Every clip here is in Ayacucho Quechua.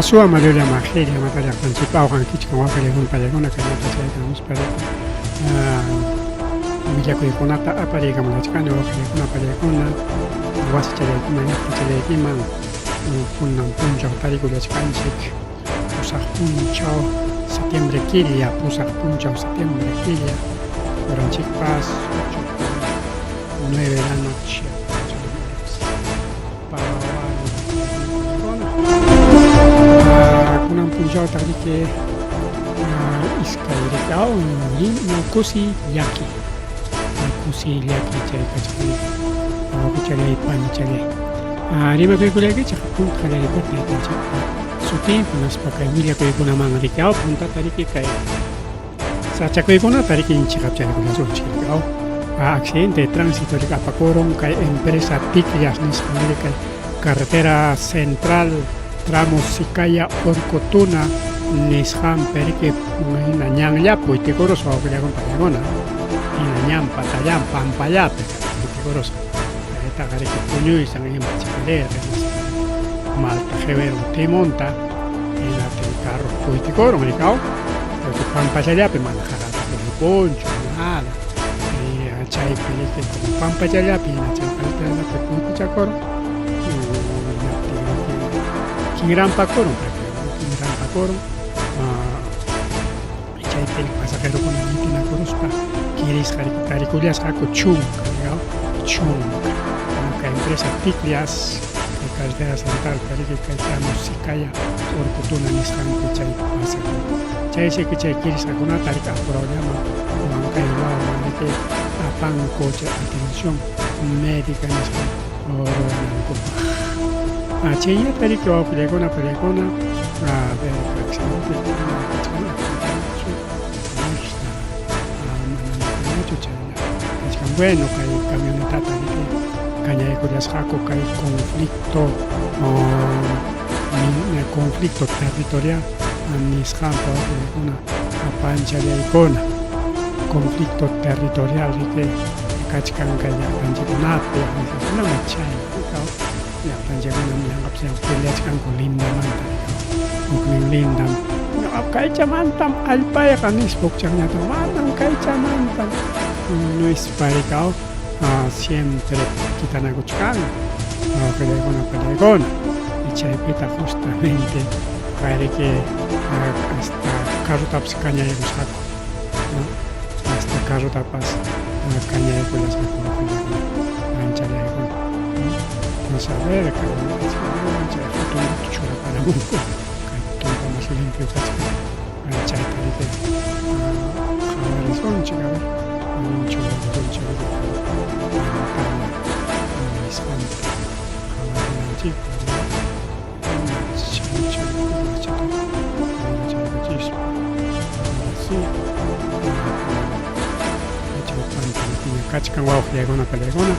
Asua Mayolla Majeria matallaqtanchikpa awqankichkan waqallaykuna pallaykuna kallpachaykamuspa willakuykunata apariykamulachkani waqallaykuna pallaykuna wasichallaykiman llaqtachallaykiman kunan punchaw tarikullachkanchik pusaq punchaw setiembre killa pusaq punchaw setiembre killa horanchikpas 9 de la noche. Kunan punchawtaq riki iskay riki kusi llaki kusi llaki chay kachkan wawqichalay panichalay rimakuykullaykichik punta qallariykuq taytanchikpa sutinpi hinaspa kay willakuykunaman riki aw puntata riki kay Sachakuykunata riki chiqapchaykullasunchik riki aw accidente de tránsito riki apakurun kay empresa Ticllas nisqan riki kay carretera central tramo Sicaya Orcotuna nisqanpi riki hina ñanllapi witikurusqa wawqillakuna paykuna hina ñan patallan pampallapi witikurusqa chaytaqa riki puñuysan ima chiqarirqa hinaspa malta qiwirun timonta hinaptin carro puytikurun riki aw. Porque pampachallapi mana qaqata puripunchu, nada. Y chaypi riki como pampachallapi hina chay carreterallapi puykuchakurun, hinaptin riki kinranpakurun prácticamente, kinranpakurun. Chaypi pasajerokuna ñitinakuruspa kirisqa riki tarikullasqaku chunka, digamos, chunka. Kay empresa Ticllas, kay carretera central riki kay tramo Sicaya Urqutuna nisqanpi chay pasakun. Chaysi chay kirisqakunata riki apurawllaman Huancayo lawman riki apanku chay atención médica nisqan ruranankupaq. Chaynata riki wawqillaykuna pariykuna a ver accidente kachkan accidente mana chaylla kachkan bueno kay camionetata riki kañaykullasqaku kay conflicto conflicto territorial nisqanpa wawqillaykuna panchallaykuna conflicto territorial riki kachkan kay llaqtanchikkunapi manam chay llaqtanchikkunam yanqapas peleachkanku lindamanta huknin lindam kaychamantam allpayqa nispa hukchaqñataq manam kaychamantam nispa rikaw siempre quitanakuchkanku wawqillaykuna pariykuna y chaypitaq justamente kayriki hasta carrotapas kañaykusqaku hasta carrotapas kañaykullasqaku wawqillaykuna anchallaykuna entonces a ver chay hatun churaparamunku kay tumpa mas limpio kachkan chayta riki qhawarisunchik a ver allinchu rurasunchik pantalla nisqanta qhawarinanchikpaq kachkan wawqillaykuna pallaykuna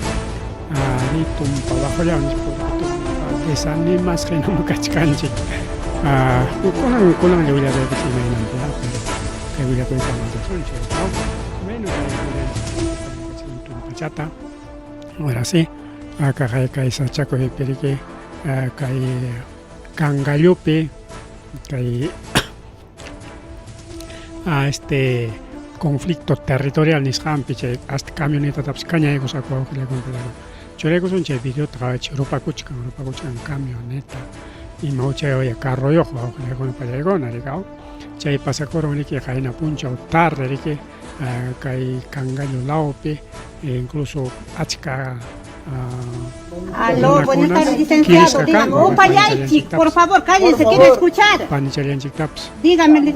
ari tumpa bajollawan nispa tumpa desanimasqa hinam kachkanchik kunan kunanlla willaraykichik imaynanpi pero kay willakuyta avanzasunchik bueno kay tumpachata ahora sí kay kay sachakuypi riki kay Cangallopi kay este conflicto territorial nisqanpi chay hasta camionetatapas kañaykusqaku wawqillakuna churaykusun chay videota qhawachiy rupakuchkan rupakuchkan camioneta ima chay carroyuq wawqillakuna pallaykuna rikaw chay pasakurun riki qayna punchaw tarde riki kay Cangallo lawpi incluso achka Aló, buenas tardes, licenciado. Dígame, upallaychik, por favor, cállense, quiero escuchar. Panichallanchiktapas. Dígame.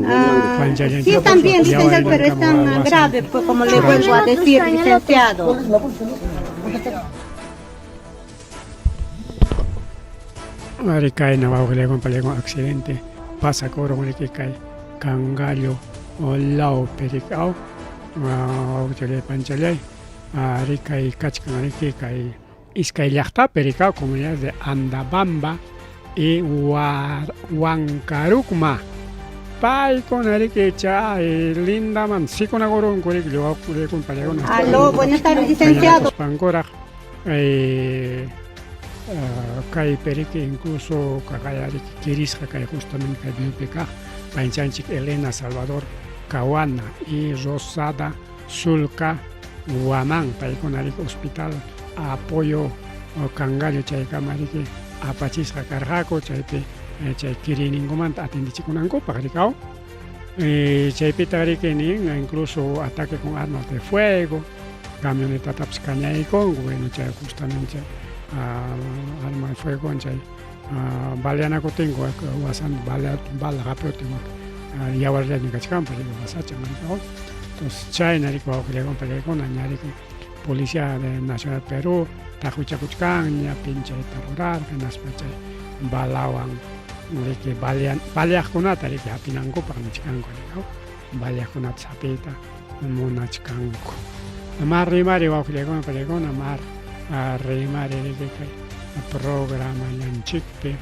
Ah, sí están bien, licenciado, pero están grave, pues, como le vuelvo a decir, licenciado. Ari kayna wawqillakuna pallakuna accidente pasakurun riki kay Cangallo lawpi riki aw wawqillay panchallay ari kay kachkan riki kay iskay llaqtapi riki aw comunidad de Andabamba y Huancarukma paykuna riki chay lindaman sikunakurunku riki wawqillakuna pallakuna Aló, buenas tardes, licenciado. Pankuraq. Kaypi riki incluso kaqayariki kirisqa kay justamente kay videopi kaq panchanchik Elena Salvador Cahuana y Rosada Sulca Guamán, paykuna riki hospital apoyo Cangallo chaykama riki apachisqa karqaku chaypi chay kiriyninkumanta atindichikunankupaq rikaw. Chaypitaq riki nin incluso ataque con armas de fuego, camionetatapas kañaykunku, bueno chay justamente arma de fuego chay baleanakutinku wasan bala bala hap'utin yawarllaña kachkanpas wasachan rikaw. Entonces chayna riki wawqillakuna pallaykuna ña riki Policía de Nacional Perú taqwichakuchkanña pin chayta rurarqa hinaspa chay balawan riki balean baleaqkunata riki hapinankupaq nichkanku rikaw baleaqkunata hapiyta munachkanku. Mar rimari wawqillakuna pallaykuna mar rimari riki kay programallanchikpi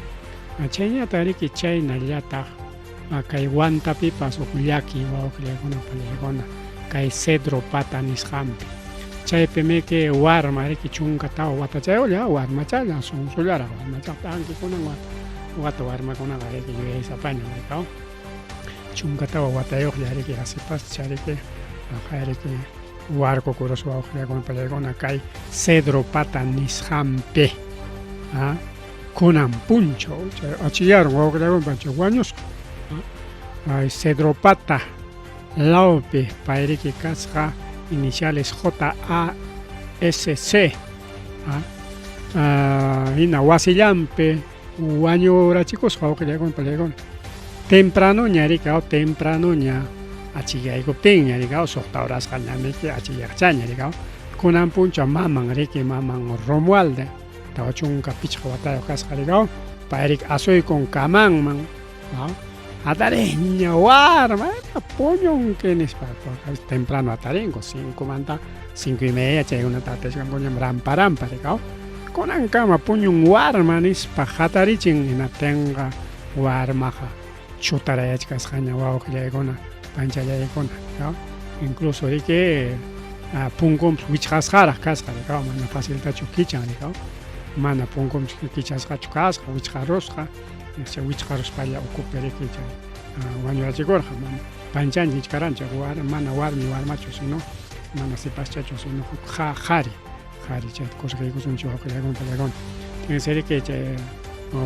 chayñataq riki chaynallataq kay Huantapipas huk llaki wawqillakuna pallaykuna kay Cedro Pata nisqanpi chaypimiki warma riki 14 watachayulla warmachalla sunsullaraq warmacha p'ankikunan wata warmakunaqa riki yuyaysapaña rikaw 14 watayuqlla riki asipascha riki riki warkukurus wawqillakuna pallaykuna kay Cedro Pata nisqanpi kunan punchaw chay achillarun wawqillakuna chay wañusqa ay Cedro Pata lawpi payriki kasqa iniciales JASC hina wasillanpi wañurachikusqa wawqillakuna pallaykuna tempranoña riki tempranoña achiyaykuptinña riki suqta horasqa ñamiki achiyaqchaña riki kunan punchaw maman riki maman Romualda 45 watayuq kasqa riki payriki asuykun kamanman hatariña warma puñunki nispa temprano hatarinku 5 manta 5 y media chaykunata hatachkankuñam rampa rampa rikaw kunankama puñun warma nispa hatarichin hinaptinqa warmaqa chutarayachkasqaña wawqillaykuna panchallaykuna incluso riki punkunpas wichqasqaraq kasqa rikaw mana faciltachu kichan rikaw mana punkunpas kichasqachu kasqa wichqarusqa chay wichqaruspalla ukupi riki chay wañurachikurqa mana panchanchik nichkaranchik mana warmi warmachu sino mana sipaschachu sino huk qhari qhari chayta corregiykusunchik wawqillakuna pallakuna entonces riki chay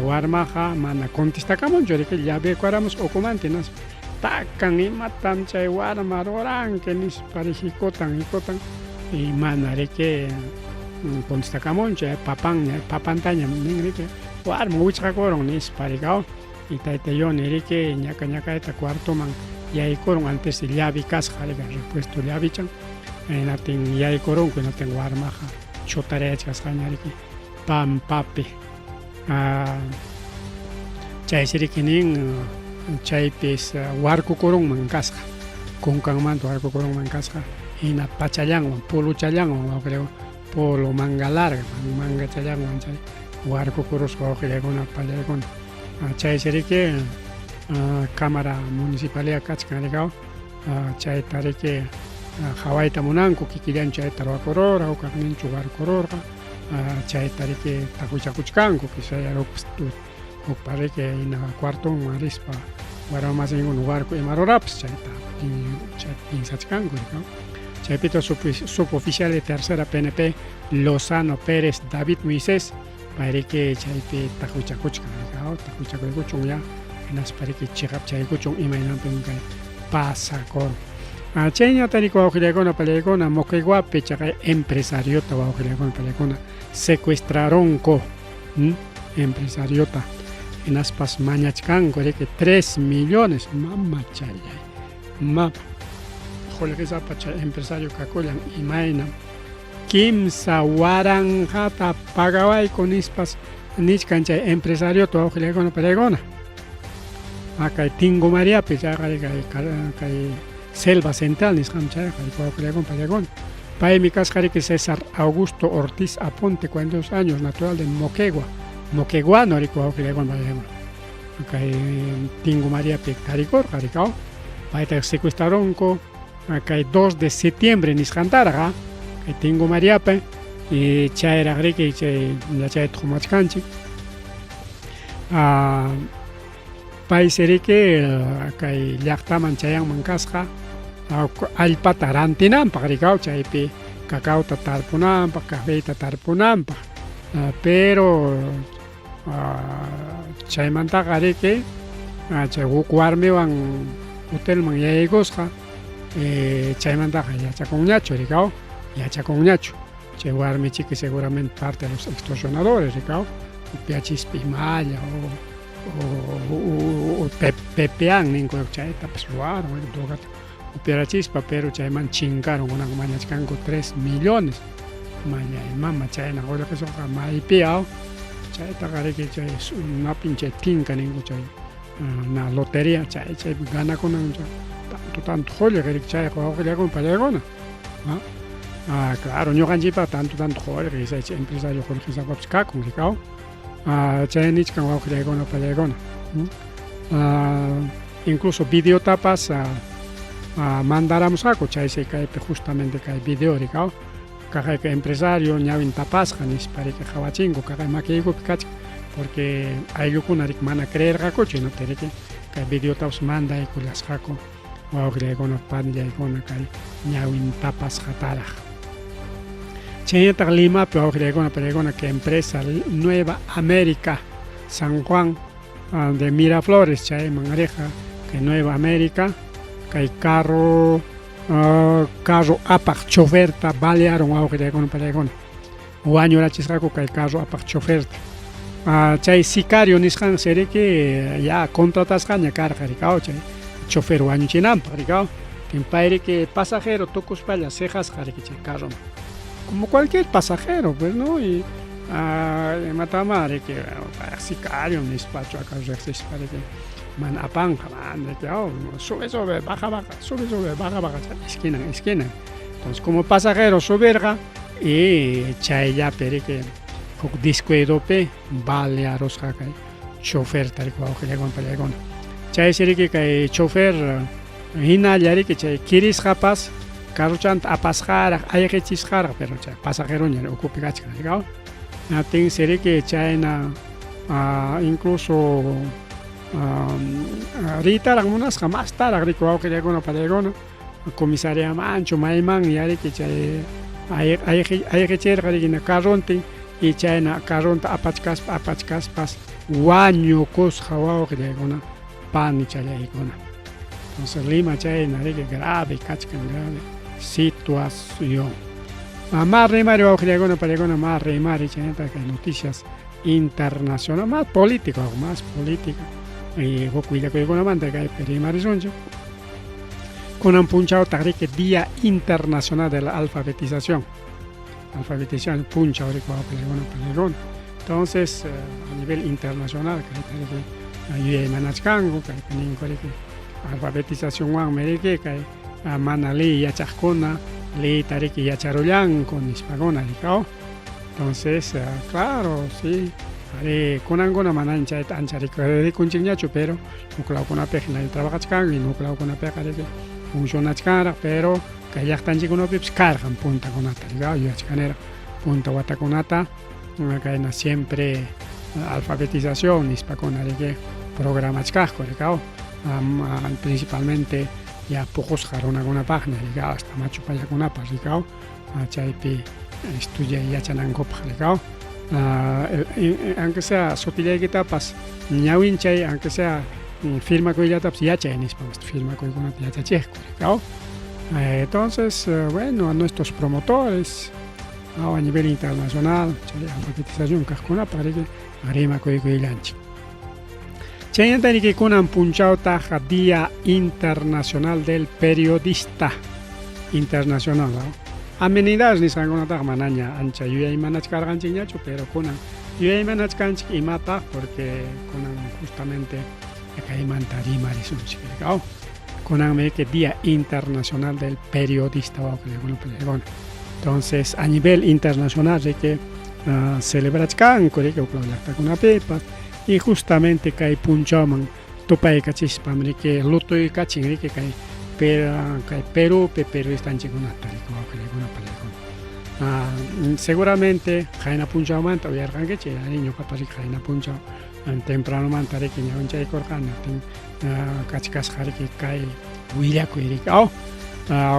warmaqa mana contestakamunchu riki llaveykuramus ukumanta hinaspa takan imatam chay warma ruranki nispa hikutan hikutan y mana riki contestakamunchu papanña papantañam nin riki warma wichqakurun nispa rikaw y tayta Yoni riki ñaka ñakayta cuartoman yaykurun antes llave kasqa riki repuesto llavichan hinaptin yaykurunku hinaptin warmaqa chutarayachkasqaña riki pampapi chaysi riki nin chaypis warkukurunman kasqa kunkanmanta warkukurunman kasqa hina pachallanwan puluchallanwan wawqillakuna polo manga larga mangachallanwan chay warkukurusqa wawqillakuna pallaykuna chaysi riki cámara municipalidad kachkan rikaw chayta riki qhawayta munanku kikillanchu chayta ruwakururqa hukaqninchu warkururqa chayta riki taqwichakuchkanku quizá hukpa riki hina cuartonman rispa warmamasinkuna warku ima rurapas chayta chayta piensachkanku rikaw chaypita suboficial de tercera PNP Lozano Pérez David Moisés payriki chaypi taqwichakuchkan rikaw taqwichakuykuchun ya hinaspa riki chiqapchaykuchun imaynanpim kay pasakurun chayñata riki wawqillaykuna pallaykuna Moqueguapi chaqay empresariota wawqillaykuna pallaykuna secuestraronku empresariota hinaspas mañachkanku riki 3 millones mamachallay ma qullqisapa chay empresario kakullan imaynam 3 waranqata pagawayku nispas nichkan chay empresariota wawqillaykuna pallaykuna kay Tingo Mariapi chayqa kay Selva Central nisqam chayqa wawqillaykuna pallaykuna paymi kasqa riki César Augusto Ortiz Aponte 42 años natural de Moquegua moqueguano riki wawqillaykuna pallaykuna kay Tingo Mariapi tarikurqa rikaw payta secuestraronku kay 2 de septiembre nisqantarqa kay Tingo Mariapi Y chayraq riki chay yachayta qumachkanchik. Paysi riki kay llaqtaman chayanman kasqa allpata rantinanpaq rikaw chaypi cacaota tarpunanpaq, cafeyta tarpunanpaq. Pero chaymantaqa riki chay huk warmiwan hotelman yayaykusqa chaymantaqa yachakunñachu rikaw yachakunñachu. Chay warmi chiki seguramente parte de los extorsionadores rikaw upiachispa imalla o pepean ninku chaytapas ruwaron drogata upiarachispa pero chayman chinkarun kunan mañachkanku 3 millones mañay mama chayna qullqisuqa maypi aw chaytaqa riki chay napin chay tinka ninku chay na lotería chay chaypi ganakunan tanto tanto qullqi riki chayqa wawqillakuna pallaykuna. Ah, claro, ñuqanchikpaq tanto tanto qullqi chay empresario qullqisapapas kakun rikaw. Ah, chay nichkan wawqillaykuna pallaykuna. Ah, incluso videotapas mandaramusqaku chaysi kaypi justamente kay video rikaw. Kaqayqa empresario ñawin tapasqa nispa riki qhawachinku kaqay makiykupi kachkan porque ayllukuna riki mana creerqakuchu hinaptin riki kay videotapas mandaykullasqaku. Wawqillaykuna, panillaykuna kay ñawin tapasqataraq. Chaynataq Limapi wawqillaykuna, panillaykuna kay empresa Nueva América San Juan de Miraflores chayman riqa kay Nueva América kay carro carro apaq choferta balearon wawqillaykuna, panillaykuna. Wañurachisqaku kay carro apaq choferta. Chay sicario nisqansi riki ya contratasqaña karqa rikaw chay chofer wañuchinanpaq rikaw. Pay riki pasajero tukuspalla siqasqa riki chay carroman. Como cualquier pasajero pues no y imatamá riki sicario nispachu acaso riqsispa riki mana apanqa mana riki sube sube baja baja sube sube baja baja esquinan esquinan. Entonces como pasajero subirqa y chayllapi riki huk descuidopi balearusqa kay choferta riki wawqillaykuna pallaykuna. Chaysi riki kay chofer hinalla riki chay kirisqapas carrochanta apasqaraq ayqichisqaraq pero chay pasajeroña ukupi kachkan rikaw. Hinaptinsi riki chayna incluso riytaraq munasqa mastaraq riki wawqillaykuna pallaykuna. Comisariamanchu mayman yariki chay ayqichirqa riki carrontin y chayna carronta apachkaspa apachkaspas wañukusqa wawqillaykuna panichallaykuna. Entonces Lima chayna riki grave kachkan grave situación. Más rimari wawqillaykuna pallaykuna más rimari chaynata kay noticias internacional más político más política y huk willakuykunamanta kaypi rimarisunchik. Kunan punchawtaq riki Día Internacional de la Alfabetización. Alfabetización punchaw riki wawqillaykuna pallaykuna. Entonces a nivel internacional kayta riki yuyaymanachkanku kaypi ninku riki alfabetizacionwanmi riki kay mana liy yachaqkuna liyta riki yacharullanku nispakuna rikaw. Entonces claro sí ari kunankuna mana chayta ancha rikunchikñachu pero huk lawkunapiqa hinalla trabajachkanku y huk lawkunapiqa riki funcionachkanraq pero kay llaqtanchikkunapipas karqan puntakunata rikaw yuyachkaniraq punta watakunata kayna siempre alfabetización nispakuna riki programachkaqku rikaw principalmente ya puqusqa runakunapaqña rikaw hasta machu payakunapas rikaw chaypi estudiay yachanankupaq rikaw. Aunque sea sutillaykitapas ñawinchay aunque sea firmakuyllatapas yachay nispa firmakuykunata yachachiqku rikaw. Entonces bueno a nuestros promotores a nivel internacional chay alfabetización kaqkunapaq riki rimakuykuyillanchik. Chaynata riki kunan punchawtaq Día Internacional del Periodista Internacional. Amenidades nisqankunataqa manaña ancha yuyaymanachkarqanchikñachu pero kunan yuyaymanachkanchik imapaq porque kunan justamente kaymanta rimarisunchik rikaw. Kunanmi que Día Internacional del Periodista wawqillaykuna pallaykuna. Entonces a nivel internacional riki celebrachkanku riki huk law llaqtakunapipas y justamente kay punchawman tupaykachispam riki lutuykachin riki kay kay Perupi periodistanchikkunata riki wawqillaykuna pallaykuna. Seguramente qayna punchawmanta uyarqankichik, ari ñuqapas riki qayna punchaw tempranomanta riki ñawinchaykurqani, niptin kachkasqa riki kay willakuy riki aw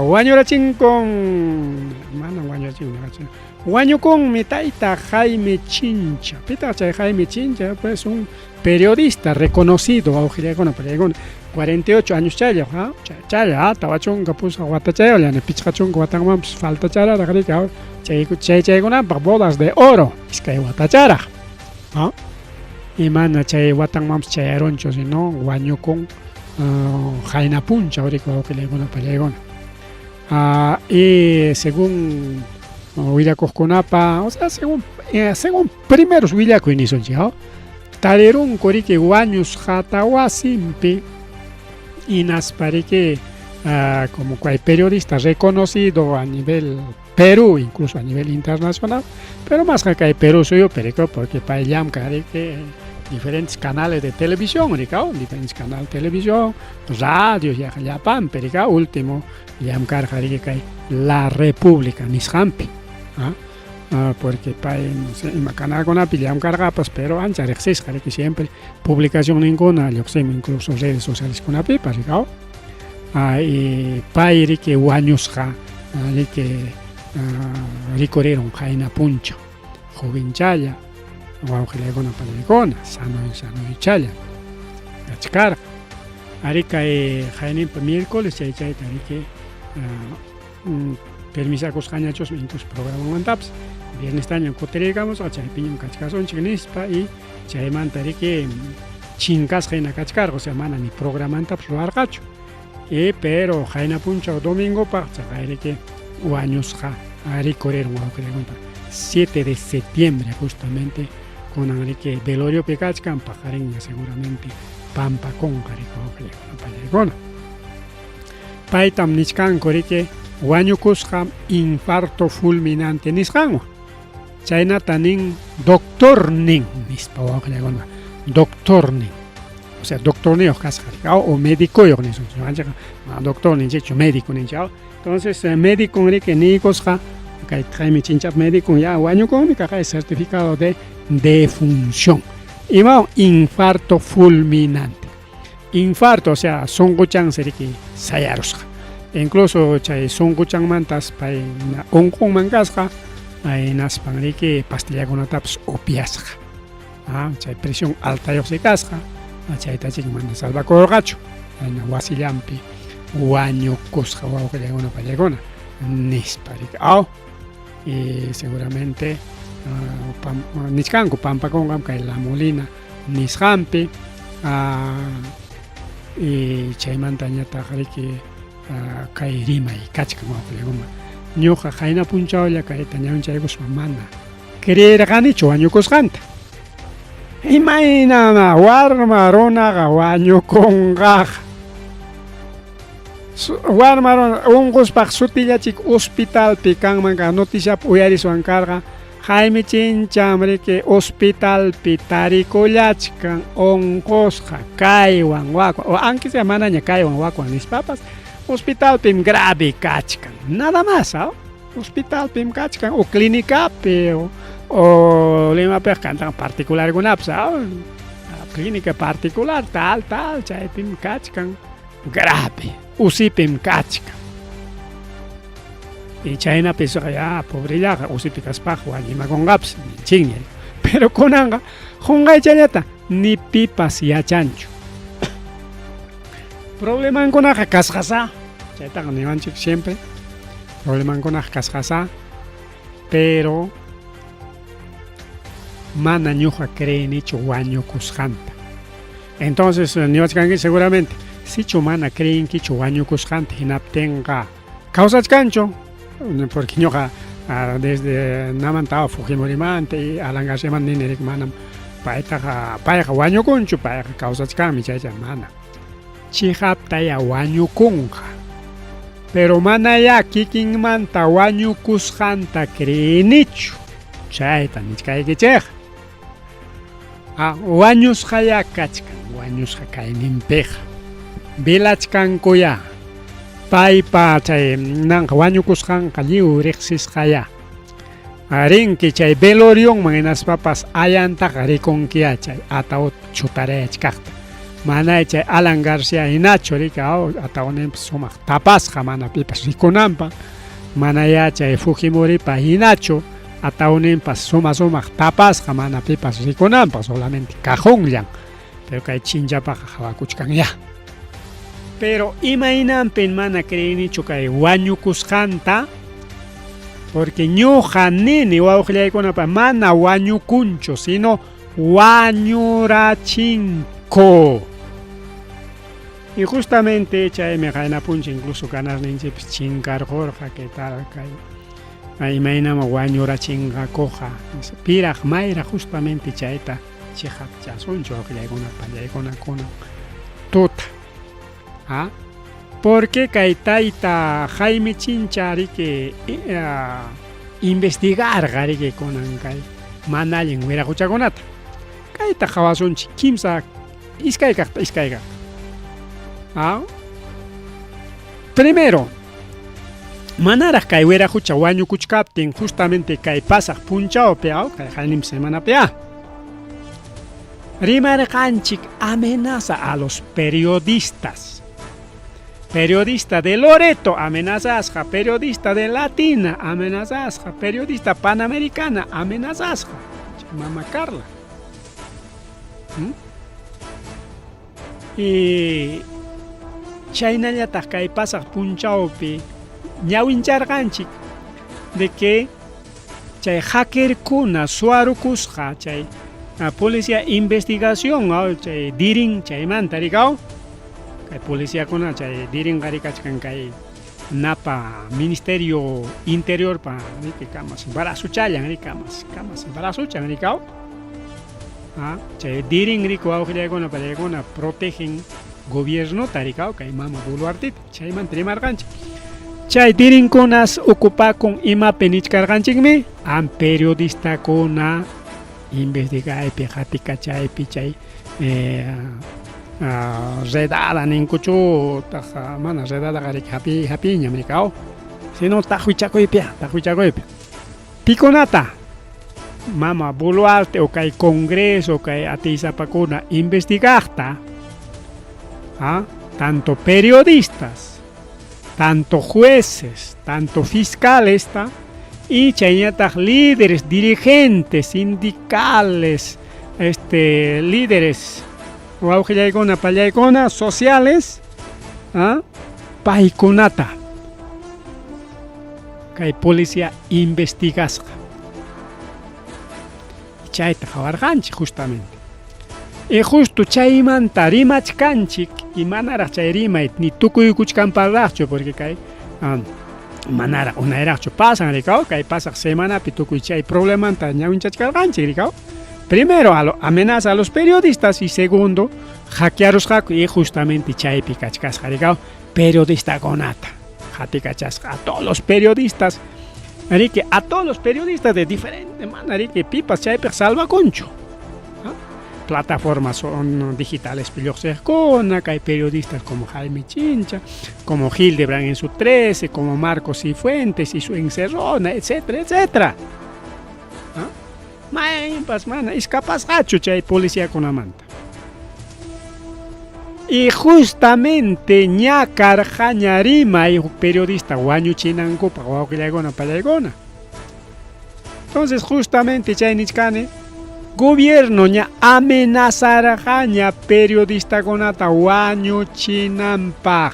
wañurachinkun, manam wañurachin, wañukunmi tayta Jaime Chincha. Pitaq chay Jaime Chincha? Pues un periodista reconocido, wawqillaykuna pallaykuna, 48 años chaylla, chaylla, 48 watachaylla, 50 watanmanpas faltachararaq riki, chay chay chaykunapaq bodas de oro, iskay watacharaq. Y mana chay watanmanpas chayarunchu, sino wañukun qayna punchaw riki, wawqillaykuna pallaykuna. Y según willakuqkunapa, o sea, según según primeros willakuy nisunchik, tarirunku riki wañusqata wasinpi, hinaspa riki como hay periodista reconocido a nivel Perú, incluso a nivel internacional, pero más que kay Perú suyupi riki, porque pay llamkan riki diferentes canales de televisión, riki, diferentes canales de televisión, radio, yaqa llapanpi riki, último llamkarqa riki kay La República nisqanpi, porque pay no sé ima canalkunapi llamkarqapas, pero ancha riqsisqa riki, siempre publicacionninkuna lluqsimun incluso redes socialeskunapipas riki, y pay riki wañusqa riki rikurirun qayna punchaw, jovenchalla, wawqillaykuna pallaykuna, sano sanoychalla kachkarqa. Ari kay qayninpa miércoles chay chayta riki permisakusqañachusmi incluso programanmantapas, viernestañam kutiriykamusqa, chaypiñam kachkasunchik nispa, y chaymanta riki chinkasqa hina kachkarqa, o sea, mana ni programantapas ruwarqachu. Y pero qayna punchaw domingopaq chaqay riki wañusqa rikurirun, wawqillaykuna, 7 de septiembre justamente. Kunan riki veloriopi kachkan, paqarinña seguramente pampakunqa riki, wawqillaykuna pallaykuna. Paytam nichkanku riki wañukusqa infarto fulminante nisqanwan. Chaynata nin doctor nin nispa, wawqillaykuna, doctor nin. O sea, doctorniyuq kasqa riki, o médicoyuq nisunchik, ñuqanchikqa mana doctor ninchikchu, médico ninchik. Entonces médico riki niykusqa kay Jaime Chinchap médico ya wañukunmi, kaqay certificado de defunción. Imawan? Infarto fulminante. Infarto, o sea, sunquchansi riki sayarusqa. Incluso chay sunquchanmantas pay unqunman kasqa, hinaspan riki pastillakunatapas upiasqa. Chay presión altayuqsi kasqa, chayta chik mana salvakurqachu. Wasillanpi wañukusqa, wawqillaykuna pallaykuna nispa riki. Aw, y seguramente nichkanku pampakunqam kay La Molina nisqanpi, y chaymantañataq riki kay rimay kachkan, wawqillaykuna. Ñuqa qayna punchawlla kayta ñawinchaykuspa mana creerqanichu wañukusqanta. Imaynama warma runaqa wañukunqaqa? Warma runa unquspaq sutillachik hospitalpi kanman kaq noticiapi uyariswan karqa, Jaime Chincham riki hospitalpi tarikullachkan unqusqa kaywan wakwan, o aunque sea manaña kaywan wakwan nispapas, hospitalpim grave kachkan, nada más, hospitalpim kachkan o clínicapi o Limapiqa kantan particularkunapas, clínica particular tal tal, chaypim kachkan grave, UCIpim kachkan. Y chaynapi ya pobrellaqa UCIpi kaspaqa wañimakunqapas ninchikña. Pero kunanqa qunqaychallata ni pipas yachanchu. Problemankunaqa kasqasá, chaytaqa niwanchik siempre, problemankunaqa kasqasá, pero mana ñuqa creenichu wañukusqanta. Entonces niwachkanki seguramente, sichu mana creenkichu wañukusqanta, hinaptinqa kawsachkanchu, porque ñuqa desde namantawa Fujimorimanta y Alan Garciamanta nini riki, manam paytaqa payqa wañukunchu, payqa kawsachkanmi, chaycha mana. Chiqaptaya wañukunqa, pero manayá kikinmanta wañukusqanta creenichu, chayta nichkaykichik. Wañusqaya kachkan, wañusqa kayninpiqa velachkankuya paypa chay nanqa wañukusqanqa lliw riqsisqaya. Rinki chay velorionman hinaspapas ayantaqa rikunkiya chay ataúd chutarayachkaqta. Manay chay Alan García hinachu riki ataúdninpas sumaq tapasqa mana pipas rikunanpaq. Manayá chay Fujimoripa hinachu ataúdninpas suma sumaq tapasqa mana pipas rikunanpaq, solamente cajonllan. Pero kay chinchapaqa qhawakuchkanyá. Pero imaynanpin mana creenichu kay wañukusqanta? Porque ñuqa nini wawqillaykunapa mana wañukunchu, sino wañurachinku. Y justamente chaymi qayna puncha incluso ganarninchikpis chinkarqurqa, ¿qué tal kay imaynama wañurachinqakuqa? Piraq mayra justamente chayta chiqapchasunchu wawqillaykuna pallaykuna kunan tuta. ¿Ah? Porque kay tayta Jaime Chincha riki investigarqa riki kunan kay mana allin wiraquchakunata. Kayta qhawasunchik kimsa iskay kaqta iskay kaqta. ¿Ah? Primero, manaraq kay wiraqucha wañukuchkaptin justamente kay pasaq punchawpi kay qayninpi semanapi rimarqanchik amenaza a los periodistas. Periodista de Loreto amenazasqa, periodista de Latina amenazasqa, periodista Panamericana amenazasqa. Mama Carla. Y chaynallataq kay pasaq punchawpi ñawincharqanchik de que chay hackerkuna suwarukusqa chay policía investigación chay dirin chaymanta rikaw kay policiakuna chay dirinqa rikachkan kay napa ministerio interiorpa riki kamas brasuchallan rikamas kamas brasuchan rikaw chay dirin riku wawqillaykuna pallaykuna protegen gobiernota rikaw kay mama Boluartita chaymanta rimarqanchik. Chay dirinkunas ocupakun imapi nichkarqanchikmi am periodistakuna investigaypi qatikachaypi chay redada ninkuchu taq mana redadaqa riki hapi hapiñam rikaw sino taqwichakuypi taqwichakuypi pikunata mama Boluarte o kay Congreso kay atiysapakuna investigaqta tanto periodistas tanto jueces tanto fiscales y chayñataq líderes dirigentes sindicales líderes wawqillaykuna pallaykuna sociales paykunata kay policía investigasqa. Chayta qhawarqanchik justamente. Y justo chaymanta rimachkanchik y manaraq chay rimay ni tukuykuchkanparaqchu porque kay manaraq unayraqchu pasan rikaw kay pasaq semanapi tukuy chay problemanta ñawinchachkarqanchik rikaw. Primero amenaza a los periodistas y segundo hackearusqaku y justamente chaypi kachkasqa rikaw periodistakunata qatikachasqa a todos los periodistas riki a todos los periodistas de diferente mana riki pipas chaypiq salvakunchu. Plataformas son digitales lluqsiqkuna kay periodistas como Jaime Chincha, como Hildebrand en su 13, como Marcos Cifuentes y su encerrona, etcétera, etcétera. Maypas mana iskapasqachu chay policiakunamanta. Y justamente ña karqaña rimay huk periodista wañuchinankupaq wawqillaykuna pallaykuna. Entonces justamente chay nichkani gobierno ña amenazarqaña periodistakunata wañuchinanpaq.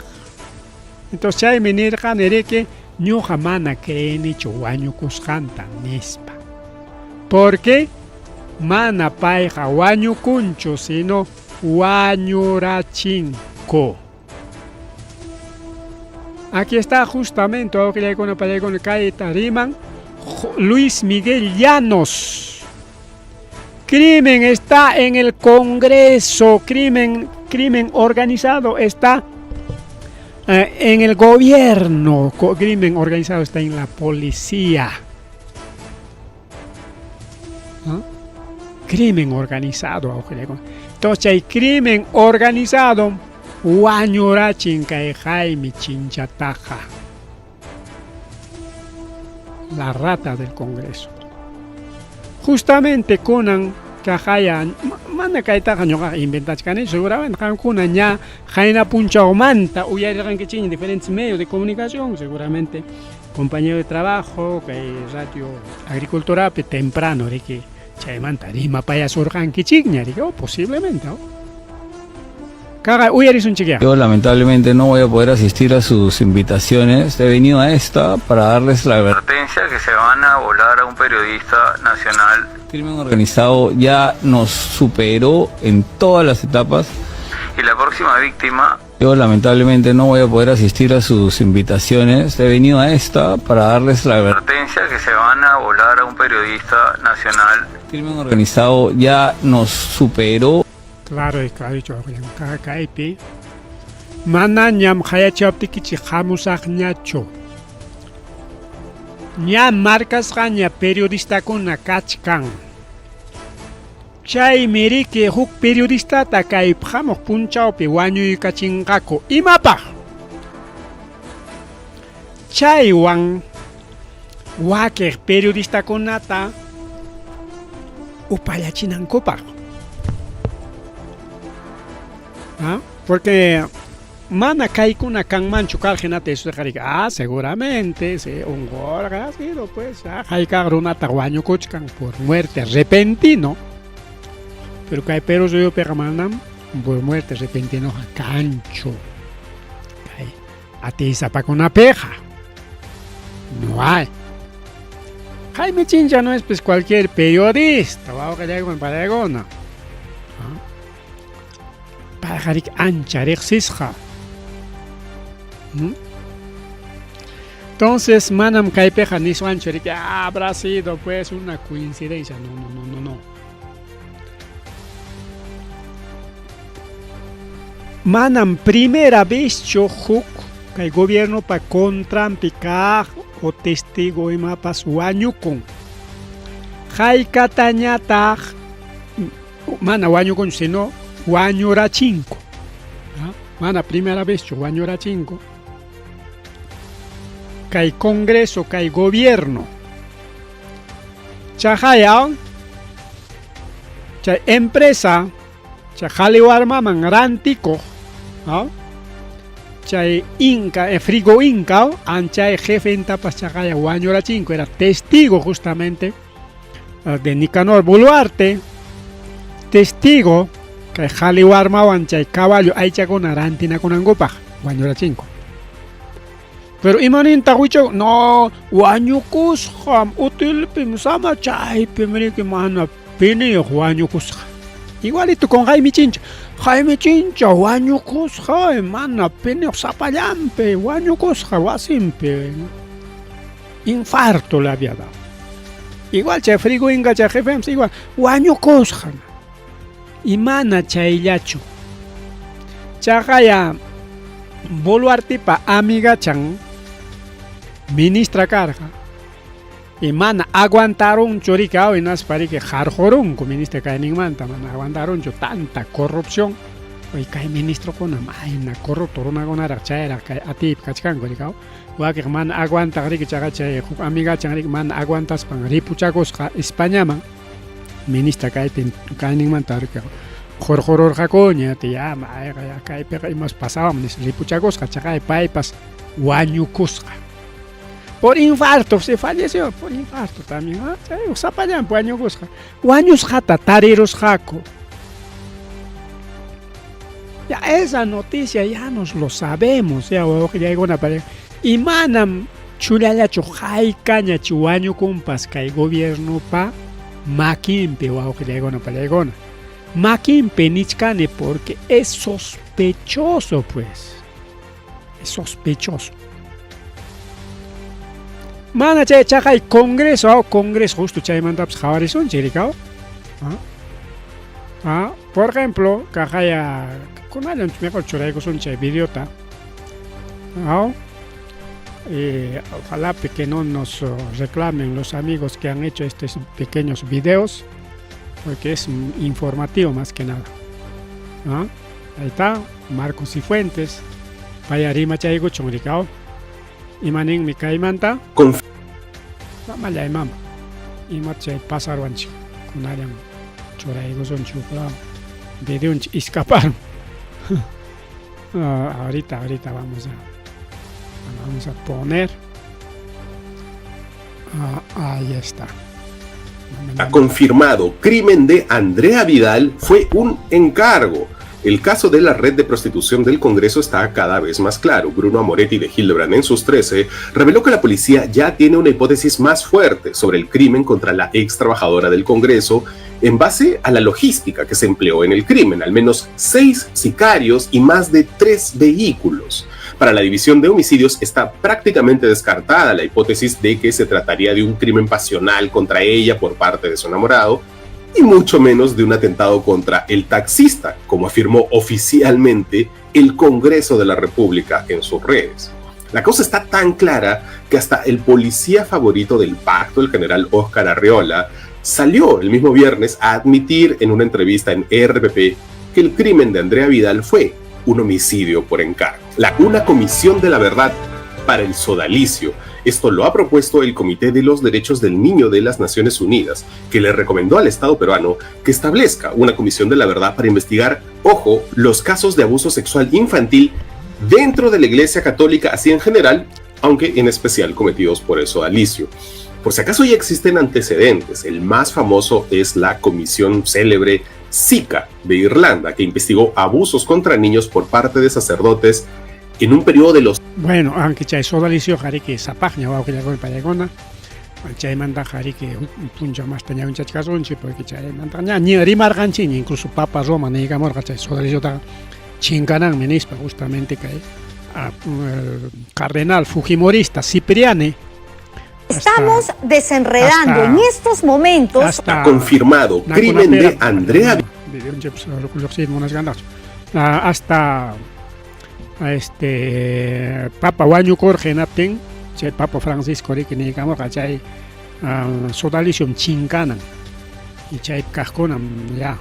Entonces chaymi nirqani riki ñuqa mana creenichu wañukusqanta nispa. Porque mana payqa wañukunchu sino wañurachinku. Aquí está justamente wawqillaykuna pallaykuna kayta riman Luis Miguel Llanos. Crimen está en el Congreso, crimen organizado está en el gobierno, crimen organizado está en la policía. ¿No? Crimen organizado. Entonces hay crimen organizado, wañurachin kay Jaime Chinchataja, la rata del Congreso. Justamente kunan kaqaya mana kaytaqa ñuqaqa inventachkanichu, seguramente qamkuna ña qayna punchawmanta uyarirqankichikña diferentes medios de comunicación, seguramente compañero de trabajo, kay radio agriculturapi temprano riki chaymanta rimapayasurqankichikña riki, oh, posiblemente, oh. Kaqa uyarisunchikyá. Yo lamentablemente no voy a poder asistir a sus invitaciones. He venido a esta para darles la advertencia que se van a volar a un periodista nacional. El crimen organizado ya nos superó en todas las etapas y la próxima víctima. Yo lamentablemente no voy a poder asistir a sus invitaciones. He venido a esta para darles la advertencia que se van a volar a un periodista nacional. El crimen organizado ya nos superó. Claro, claro, kaypi manañam qayachaptikichik hamusaqñachu. Ña markasqaña periodistakuna kachkan. Chaymi riki huk periodistata kay hamuq punchawpi wañuykachinqaku. Imapaq? Chaywan wakiq periodistakunata upallachinankupaq. ¿Ah? Porque mana kaykuna kanmanchu karqa hinata Jesusqa riki, ah, seguramente, sí, unqurqa ha sido pues, ah, haykaq runataq wañukuchkan por muerte repentino. Pero kay Perú suyupiqa manam por muerte repentinoqa kanchu. Kay atiysapakunapiqa no hay. Jaime Chincha no es pues cualquier periodista, wawqillaykuna panaykuna. Payqa riki ancha riqsisqa. Entonces, manam kaypiqa niswanchu riki, ah, habrá sido pues una coincidencia. No, no, no, no, no. Manam primera vezchu huk kay gobiernopa contranpi kaq o testigo imapas wañukun. Haykatañataq mana wañukunchu, sino wañurachinku. Mana primera vezchu wañurachinku. Kay Congreso, kay gobierno. Chaqaya chay empresa chay qhali warmaman rantikuq, chay Inca, Frigo Inca, anchay jefentapas chaqaya wañurachinku, era testigo justamente de Nicanor Boluarte, testigo kay qhali warmawan chay caballo aychakuna rantinakunankupaq wañurachinku. Pero imanintaq wichaw? No, wañukusqam, hotelpim sama chaypim riki mana piniyuq wañukusqa. Igualito con Jaime Chincha. Jaime Chincha wañukusqa, mana piniyuq sapallanpi wañukusqa wasinpi. Infarto le había dado. Igual chay Frigo Inga chay jefem igual wañukusqa. Y mana chayllachu. Chaqaya Boluartepa amigachan ministra karqa. Y mana aguantarunchu riki hinaspa riki qarqurunku ministra kayninmanta, mana aguantarunchu tanta corrupción. Oy kay ministrokuna mayna corrupto runakunaraq chayraq kay atiypi kachkanku riki. Wakiq mana aguantaq riki chaqa chay huk amigachan riki mana aguantaspan ripuchakusqa Españaman. Ministra kaypin kayninmanta riki qurqururqakuña, ya mayqa ya kaypiqa imas pasawan nis ripuchakusqa chaqay paypas wañukusqa. Por infarto se falleció, por infarto también. Ah, chay sapallanpi wañukusqa. Wañusqata tarirusqaku. Ya esa noticia ya nos lo sabemos, ya wawqillaykuna pariente. Y manam chullallachu haykañachu wañukunpas kay gobiernopa makinpi wawqillaykuna parientekuna. Makinpi nichkani porque es sospechoso pues. Es sospechoso. Mana chay chaqay Congreso, oh, Congreso justo chaymantapas qhawarisunchik rikaw. Ah. Ah, por ejemplo, kaqaya kunallan mejor churaykusun chay videota. Ah. Ojalá que no nos reclamen los amigos que han hecho estos pequeños videos, porque es informativo más que nada. ¿Ah? Ahí está, Marcos Cifuentes. Paya rimachaykuchun rikaw. Imaninmi kaymanta. Mamallay mama. Imata chay pasarwanchik kunallan churaykusunchik huk lado videonchik escaparon. Ahorita, ahorita vamos a poner. Ah, ahí está. Ha confirmado, crimen de Andrea Vidal fue un encargo. El caso de la red de prostitución del Congreso está cada vez más claro. Bruno Amoretti de Hildebrand en sus 13 reveló que la policía ya tiene una hipótesis más fuerte sobre el crimen contra la ex trabajadora del Congreso en base a la logística que se empleó en el crimen, al menos 6 sicarios y más de 3 vehículos. Para la división de homicidios está prácticamente descartada la hipótesis de que se trataría de un crimen pasional contra ella por parte de su enamorado, y mucho menos de un atentado contra el taxista, como afirmó oficialmente el Congreso de la República en sus redes. La cosa está tan clara que hasta el policía favorito del pacto, el general Óscar Arreola, salió el mismo viernes a admitir en una entrevista en RPP que el crimen de Andrea Vidal fue un homicidio por encargo. Una comisión de la verdad para el sodalicio. Esto lo ha propuesto el Comité de los Derechos del Niño de las Naciones Unidas, que le recomendó al Estado peruano que establezca una comisión de la verdad para investigar, ojo, los casos de abuso sexual infantil dentro de la Iglesia Católica, así en general, aunque en especial cometidos por el sodalicio. Por si acaso ya existen antecedentes, el más famoso es la comisión célebre SICA de Irlanda, que investigó abusos contra niños por parte de sacerdotes en un periodo de los... Bueno, aunque chay sodalicio qariki sapaqña wawqillakuna paykuna, chaymanta qariki puncha masta ñawinchachkasunchik, porque chaymanta ña ña rimarqanchikña, incluso Papa Roma niykamurqa chay sodaliciota chinkananmi nispa, justamente kay cardenal fujimorista Cipriani. Estamos desenredando en estos momentos. Hasta confirmado crimen de Andrea hasta este Papa wañukurqa hinaptin chay Papa Francisco riki niykamurqa chay sodalicium chinkanan y chay kaqkunam ya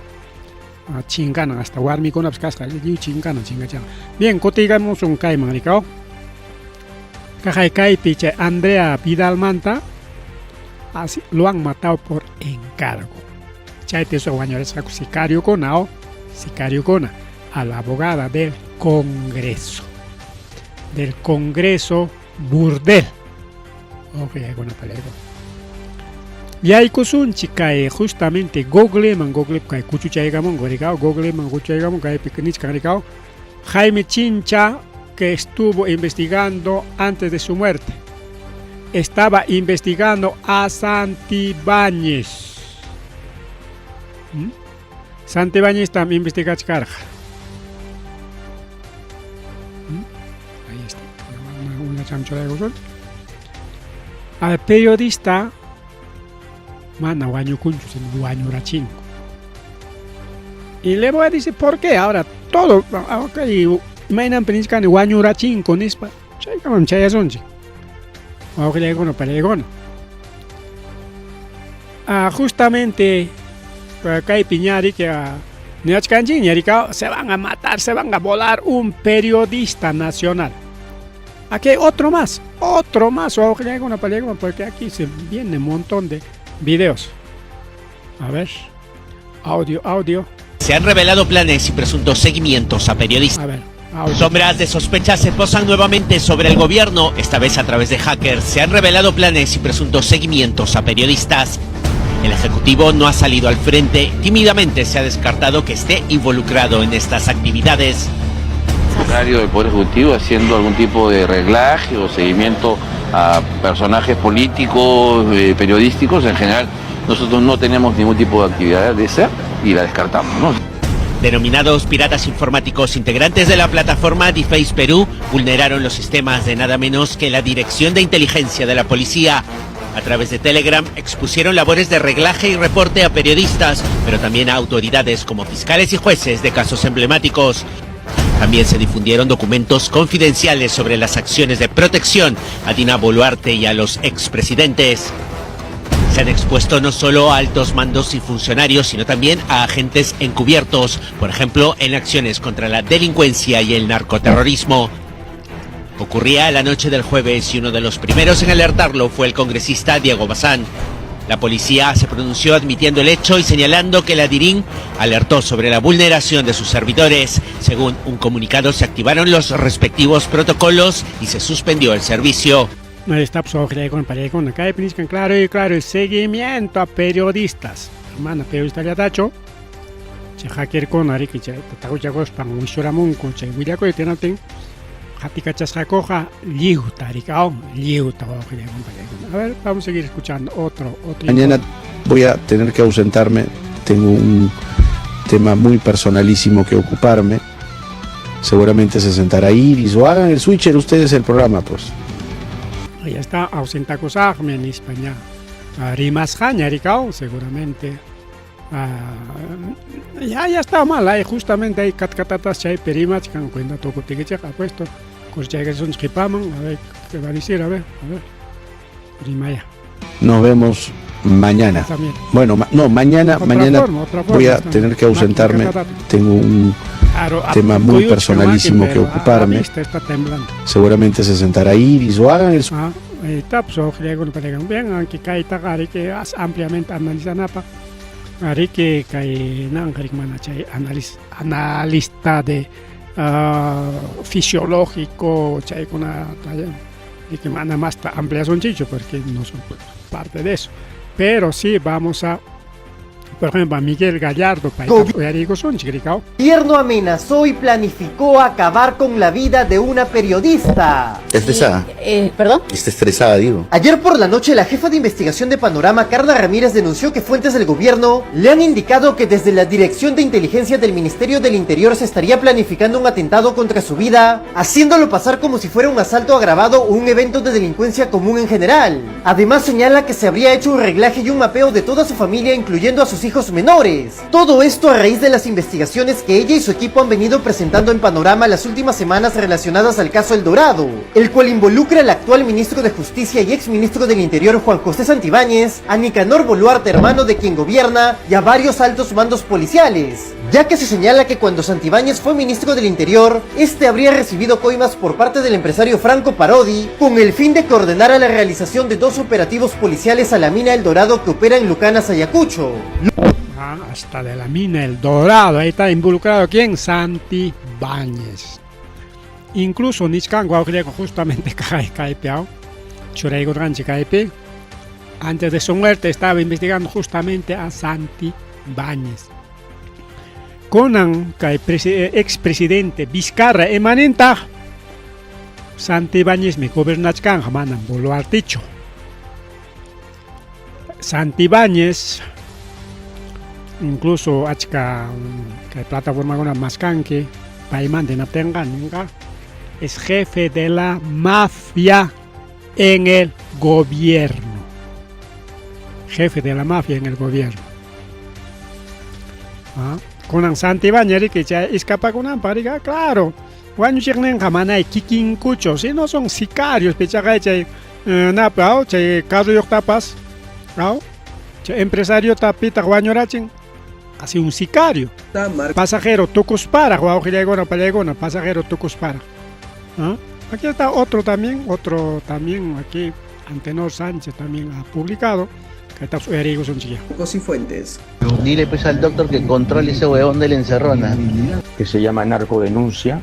chinkanan hasta warmikunapas kasqa lliw chinkanan chinkachan. Bien, kutiykamusun kayman rikaw. Kaqay kaypi chay Andrea Vidalmanta así lo han matado por encargo. Chaypi wañurisqaku sicariokuna o sicariokuna a la abogada del Congreso. Del Congreso Burdel. Ok, bueno, yaykusunchik kay justamente Googleman, Google kay kuchuchaykamun rikaw, Googleman kuchuchaykamun kaypi nichkan rikaw, Jaime Chincha, que estuvo investigando antes de su muerte, estaba investigando a Santibáñez. Santibáñez también investigachkarqa. Ahí está. Una chanchola de Al periodista mana wañukunchu, sino wañurachinku. Y le voy a decir por qué. Ahora todo, ok, imaynanpi nichkani wañurachinku nispa, chaykamam chayasunchik. Wawqillaykuna pariykuna. Justamente kaypi ñariki niwachkanchikña rikaw, se van a matar, se van a volar un periodista nacional. Aquí hay otro más, wawqillaykuna pariykuna, porque aquí se viene un montón de videos. A ver, audio, audio. Se han revelado planes y presuntos seguimientos a periodistas. A ver, audio. Sombras de sospecha se posan nuevamente sobre el gobierno, esta vez a través de hackers. Se han revelado planes y presuntos seguimientos a periodistas. El Ejecutivo no ha salido al frente. Tímidamente se ha descartado que esté involucrado en estas actividades. Funcionario del Poder Ejecutivo haciendo algún tipo de reglaje o seguimiento a personajes políticos, periodísticos en general. Nosotros no tenemos ningún tipo de actividad de esa y la descartamos, ¿no? Denominados piratas informáticos integrantes de la plataforma Deface Perú vulneraron los sistemas de nada menos que la Dirección de Inteligencia de la Policía. A través de Telegram expusieron labores de reglaje y reporte a periodistas, pero también a autoridades como fiscales y jueces de casos emblemáticos. También se difundieron documentos confidenciales sobre las acciones de protección a Dina Boluarte y a los expresidentes. Se han expuesto no solo a altos mandos y funcionarios, sino también a agentes encubiertos, por ejemplo, en acciones contra la delincuencia y el narcoterrorismo. Ocurría la noche del jueves y uno de los primeros en alertarlo fue el congresista Diego Bazán. La policía se pronunció admitiendo el hecho y señalando que la DIRIN alertó sobre la vulneración de sus servidores. Según un comunicado, se activaron los respectivos protocolos y se suspendió el servicio. Ahí está, pues, claro y claro, el seguimiento a periodistas. Hermana, periodista llatachu, chay hackerkuna riki chay tatakuchakuspan wishuramunku chay willakuyta hinaptin qatikachasqakuqa lliwta riki aw lliwta wawqillaykuna. A ver, vamos a seguir escuchando otro otro. Mañana voy a tener que ausentarme, tengo un tema muy personalísimo que ocuparme. Seguramente se sentará Iris o hagan el switcher ustedes el programa, pues. Ahí está, ausentakusaqmi nispa ña rimasqaña rikaw seguramente. Ya, ya está mal, ahí justamente ahí katkatatas chaypi rimachkan cuenta tukuptikichik apuesto kurchaykasunchik qipaman, a ver qué va a decir, a ver, a ver. Rimaya. Nos vemos mañana. También. Bueno, no, mañana, Otra mañana forma, otra forma voy a está. tener que ausentarme. Tengo un Claro, tema muy Cuyucho, personalísimo maki, que pero a la ocuparme. vista está temblando. Seguramente se sentará Iris o hagan el Ah, ahí está, pues, ojalá que no bien, aunque kaytaqa ariki as ampliamente analizanapaq, ariki kay nanqarik mana chay analis, analista de fisiológico chaykuna riki mana masta ampliasunchikchu porque no son parte de eso. Pero sí vamos a, por ejemplo, a Miguel Gallardo, payta uyariykusunchik rikaw. Gobierno amenazó y planificó acabar con la vida de una periodista. Está estresada. ¿Perdón? Está estresada, digo. Ayer por la noche, la jefa de investigación de Panorama, Carla Ramírez, denunció que fuentes del gobierno le han indicado que desde la Dirección de Inteligencia del Ministerio del Interior se estaría planificando un atentado contra su vida, haciéndolo pasar como si fuera un asalto agravado o un evento de delincuencia común en general. Además, señala que se habría hecho un reglaje y un mapeo de toda su familia, incluyendo a sus hijos menores. Todo esto a raíz de las investigaciones que ella y su equipo han venido presentando en Panorama las últimas semanas relacionadas al caso El Dorado, el cual involucra al actual ministro de Justicia y exministro del Interior Juan José Santibáñez, a Nicanor Boluarte, hermano de quien gobierna, y a varios altos mandos policiales, ya que se señala que cuando Santibáñez fue ministro del Interior, este habría recibido coimas por parte del empresario Franco Parodi con el fin de que ordenara la realización de 2 operativos policiales a la mina El Dorado que opera en Lucanas, Ayacucho. Ah, hasta de la mina El Dorado, ahí está involucrado ¿quién? Santibáñez. Incluso nichkan wawqillayku justamente kay kaypi aw, churaykurqanchik kaypi. Antes de su muerte estaba investigando justamente a Santibáñez. Kunan kay expresidente Vizcarra imanintaq Santibáñezmi gobernachkanqa manam Boluartechu. Santibáñez incluso achka kay plataformakuna maskanki paymanta hinaptinqa ninqa es jefe de la mafia en el gobierno. Jefe de la mafia en el gobierno. Ah, kunan Santibáñez riki chay iskapakunanpaq riki, ah, claro. Wañuchiqninqa manay kikinkuchu, si no son sicarios, pichaqay chay, napa, aw, chay carruyuqtapas, aw, chay empresariota pitaq wañurachin, así un sicario. Pasajero tukuspara, wawqillaykuna pallaykuna, pasajero tukuspara. ¿Ah? Aquí está otro también aquí, Antenor Sánchez también ha publicado. Que está uyariykusunchik ya. Cifuentes. Dile pues al doctor que controle ese huevón de la encerrona. Que se llama narcodenuncia.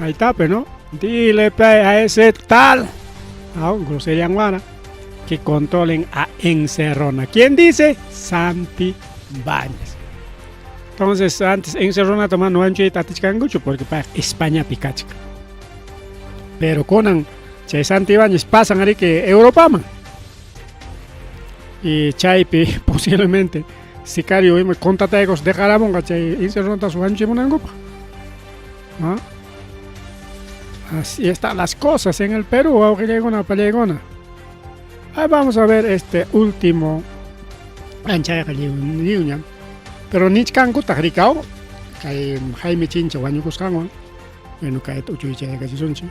Ahí está, pero no. Dile pe a ese tal, a un grosería guana, que controlen a Encerrona. ¿Quién dice? Santibáñez. Entonces, antes Encerrona tomando ancho y tatichkangucho porque para España picachica. Pero kunan chay Santibáñez pasan ari que Europaman. Y chaypi posiblemente sicario ima contrataegos dejaramonqa chay Encerrona su ancho munankupa. ¿Ah? Así están las cosas en el Perú, wawqillaykuna pallaykuna. Ahí vamos a ver este último anchayqa lliwñam. Pero nichkankutaq rikaw kay Jaime Chincha wañukusqanwan. Bueno, kayta uchuychaykachisunchik.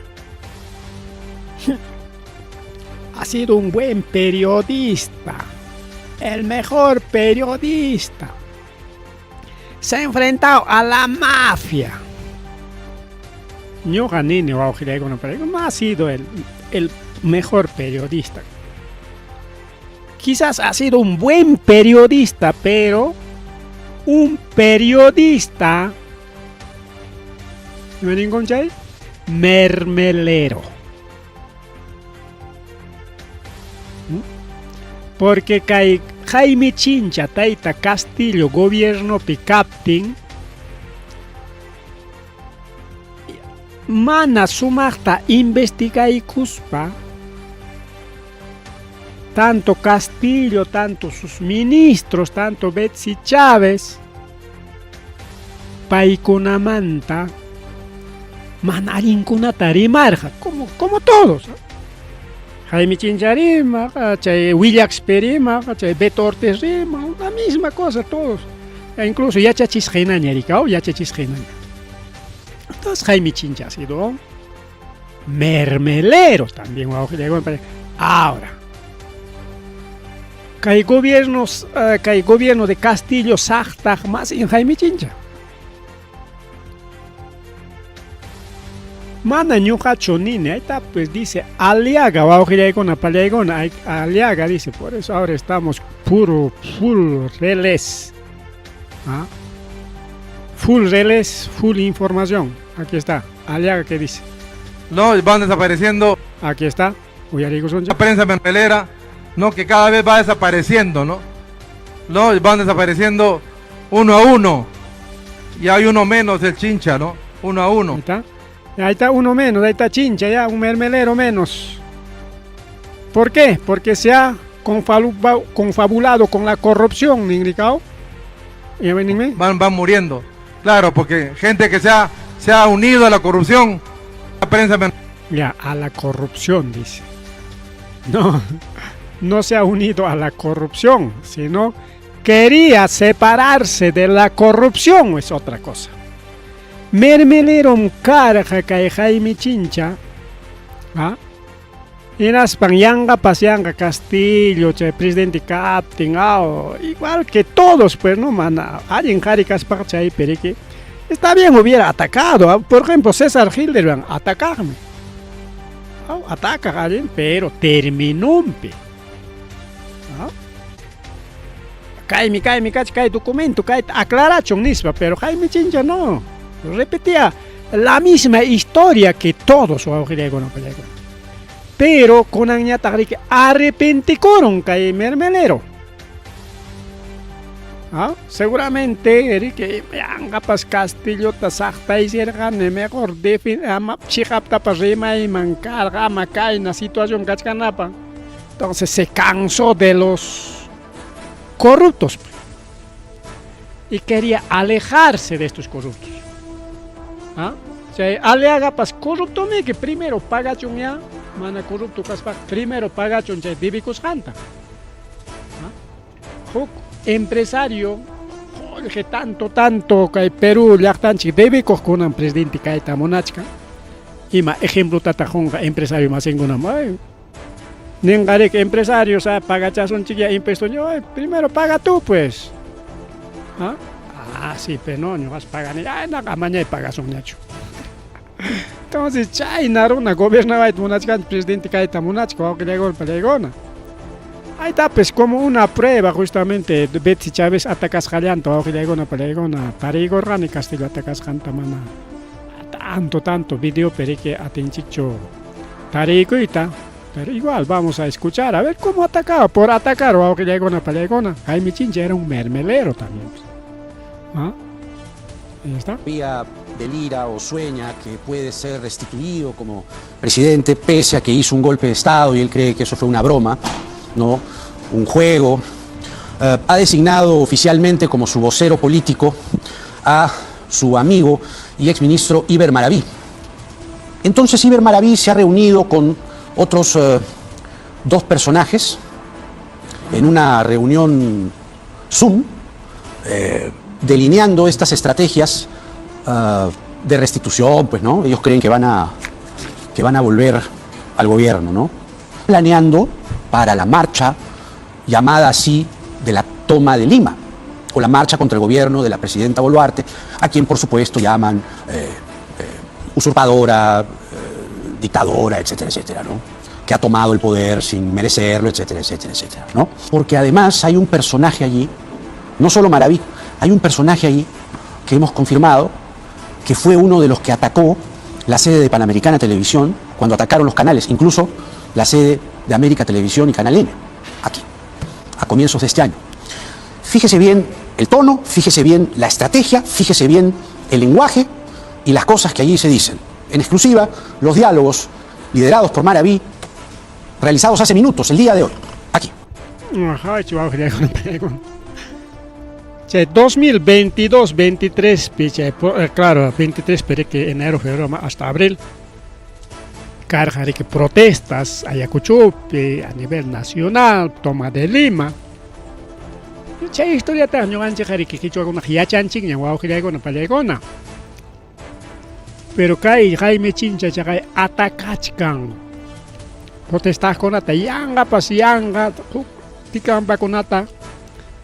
Ha sido un buen periodista, el mejor periodista. Se ha enfrentado a la mafia. Ñuqa nini wawqillaykuna, pero no ha sido el mejor periodista. Quizás ha sido un buen periodista, pero un periodista mermelero. Porque kay Jaime Chincha tayta Castillo gobiernopi kaptin mana sumaqta investigaykuspa tanto Castillo, tanto sus ministros, tanto Betsy Chávez paykunamanta mana allinkunata rimarqa, como, como todos. Jaime Chincha rimaq, chay Willaxpe rimaq, chay Beto Ortiz rimaq, la misma cosa todos. E incluso yachachisqa hinaña rikaw, yachachisqa hinaña. Entonces Jaime Chincha ha sido mermelero también. Ahora, kay gobiernos, kay gobierno de Castillo saqtaq masin Jaime Chincha. Mana ñuqachu nini, ahí está, pues dice Aliaga, wawqillaykuna, pallaykuna, Aliaga dice, por eso ahora estamos puro, full relés. ¿Ah? Full relés, full información. Aquí está, Aliaga que dice. No, van desapareciendo. Aquí está. La prensa mermelera, no, que cada vez va desapareciendo, ¿no? No, van desapareciendo uno a uno. Y hay uno menos el Chincha, ¿no? Uno a uno. Ahí está. Ahí está uno menos, ahí está Chincha, ya, un mermelero menos. ¿Por qué? Porque se ha confabulado con la corrupción, ¿no? Van muriendo. Claro, porque gente que se ha unido a la corrupción, la prensa... Ya, a la corrupción, dice. No, no se ha unido a la corrupción, sino quería separarse de la corrupción, es otra cosa. Mermelero karqa kay Jaime Chincha, ¿ah? Hinaspan yanqapas yanqa Castillo, chay presidente kaptin, igual que todos, pues no, mana, allin qhari kaspaqa chay perique. Está bien, hubiera atacado, ¿ah? Por ejemplo, César Hildebrand, atacarme. Ataca a alguien, pero terminumpi. ¿Ah? Kaymi, kaymi, kay documento, kay aclarachun nispa, pero Jaime Chincha no. Repetía la misma historia que todos. Pero kunanñataq arrepentikuron kay mermelero. ¿Ah? Seguramente Enrique yanqapas Castillota saqtaysirqani mejor ama chiqaptapas rimayman karqa ama kayna situación kachkanapa. Entonces se cansó de los corruptos y quería alejarse de estos corruptos. ¿Ah? O sea, Aliagapas corrupto que primero pagachun ya, mana corrupto kaspa primero pagachun chay debikusqanta. ¿Ah? Huk empresario, Jorge, tanto, tanto kay Perú llaqtanchik debikuqkunan presidente kayta munachka. Ima ejemplo tatajunqa empresario masinkunam, ay, ninqariki empresario, sa pagachasunchik ya impuesto, ay, primero paga tú pues. ¿Ah? Ah, sí, pero no, ñuqas pagani, ay, naqa mañay pagasunñachu. Entonces, chayna runa gobernawayta munachkanchik presidente kayta munachka wawqillaykuna pallaykuna. Ahí está, pues, como una prueba justamente Betsy Chávez atacasqallanta wawqillaykuna pallaykuna tariykurqani Castillo atacasqanta mana tanto, tanto video perique atinchikchu tariykuyta. Pero igual vamos a escuchar a ver cómo atacaba, por atacar wawqillaykuna pallaykuna. Jaime Chincha era un mermelero también. Pues. ¿Ah? Ahí está. Todavía delira o sueña que puede ser restituido como presidente, pese a que hizo un golpe de Estado y él cree que eso fue una broma, ¿no? Un juego. Ha designado oficialmente como su vocero político a su amigo y exministro Iber Maraví. Entonces Iber Maraví se ha reunido con otros dos personajes en una reunión Zoom, delineando estas estrategias de restitución, pues, ¿no? Ellos creen que van a volver al gobierno, ¿no? Planeando para la marcha llamada así de la toma de Lima, o la marcha contra el gobierno de la presidenta Boluarte, a quien por supuesto llaman usurpadora, dictadora, etcétera, etcétera, ¿no? Que ha tomado el poder sin merecerlo, etcétera, etcétera, etcétera, ¿no? Porque además hay un personaje allí, no solo Maraví, hay un personaje allí que hemos confirmado que fue uno de los que atacó la sede de Panamericana Televisión cuando atacaron los canales, incluso la sede de América Televisión y Canal N, aquí, a comienzos de este año. Fíjese bien el tono, fíjese bien la estrategia, fíjese bien el lenguaje y las cosas que allí se dicen. En exclusiva, los diálogos liderados por Maraví, realizados hace minutos, el día de hoy, aquí. Ajá, Chay 2022, 23, chay, claro, 23, pero que enero, febrero, hasta abril, karqa que protestas Ayacuchopi a nivel nacional, toma de Lima. Chay historiata ñuqanchik riki qichwakuna yachanchikña wawqillaykuna pallaykuna. Pero kay Jaime Chincha chaqay atakachkan protestaqkunata yanqapas yanqa huk tikampakunata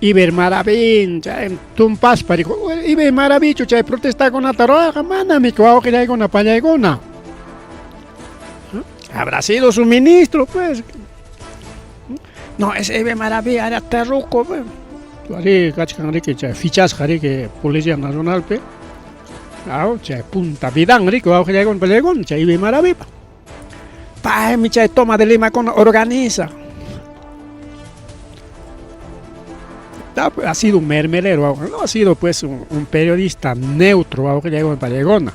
Iber Maravín chay tumpaspa Iber Maravichu chay protestakunata ruwarqa manami wawqillaykuna pallaykuna. Habrá sido su ministro, pues. No, ese Iber Maraví era terruco, pues. Ari kachkan riki chay fichasqa riki Policía Nacional pe. Chay punta vidan riki wawqillaykuna pallaykuna chay Iber Maravipa. Paymi chay toma de Lima con organiza. Ha sido un mermelero, no ha sido pues un periodista neutro, wawqillaykuna pallaykuna.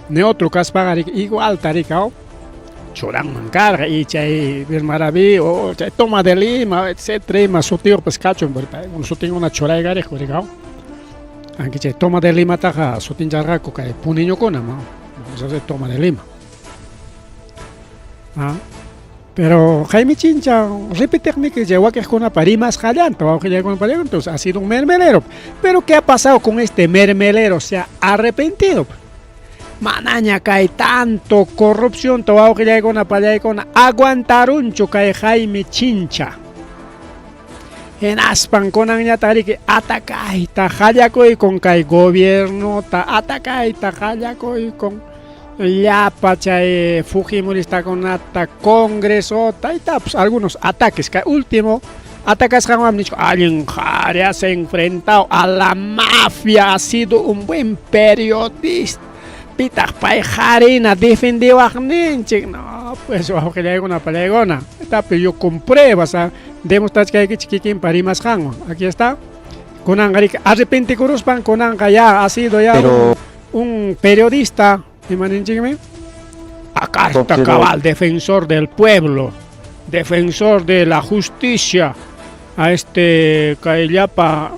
Neutro kaspaqa igual tarikao churanman karqa y chay Iber Maraví o chay toma de Lima, etcétera, ima sutiyuqpas kachun, sutinkuna churaykarik rikao. Aunque chay toma de Lima taqa sutincharqaku kay puniñukuna, vamos a hacer toma de Lima. ¿Ah? Pero Jaime Chincha, repite que llegó a que con rimasqallanta, entonces ha sido un mermelero. Pero ¿qué ha pasado con este mermelero? Se ha arrepentido. Manaña kay tanto corrupción, aguantarunchu kay Jaime Chincha. Hinaspan kunanñataq riki atakayta qallakuykum kay gobiernota, atakayta qallakuykum llapa chay Fujimoristakunata, congresota, y pues algunos ataques. Kay último atacasqanwanmi nichku allin qhari se ha enfrentado a la mafia, ha sido un buen periodista. Pitaq pay harina defendiwaqninchik. No, pues wawqillaykuna pallaykuna. Pero yo con pruebas, demostrachkaykichik kikinpa rimasqanwan. Aquí está. Kunanqa riki arrepentikuruspan kunanqa ya ha sido ya Pero un periodista, ima ninchikmi? A carta cabal, defensor del pueblo, defensor de la justicia, a este kay llapa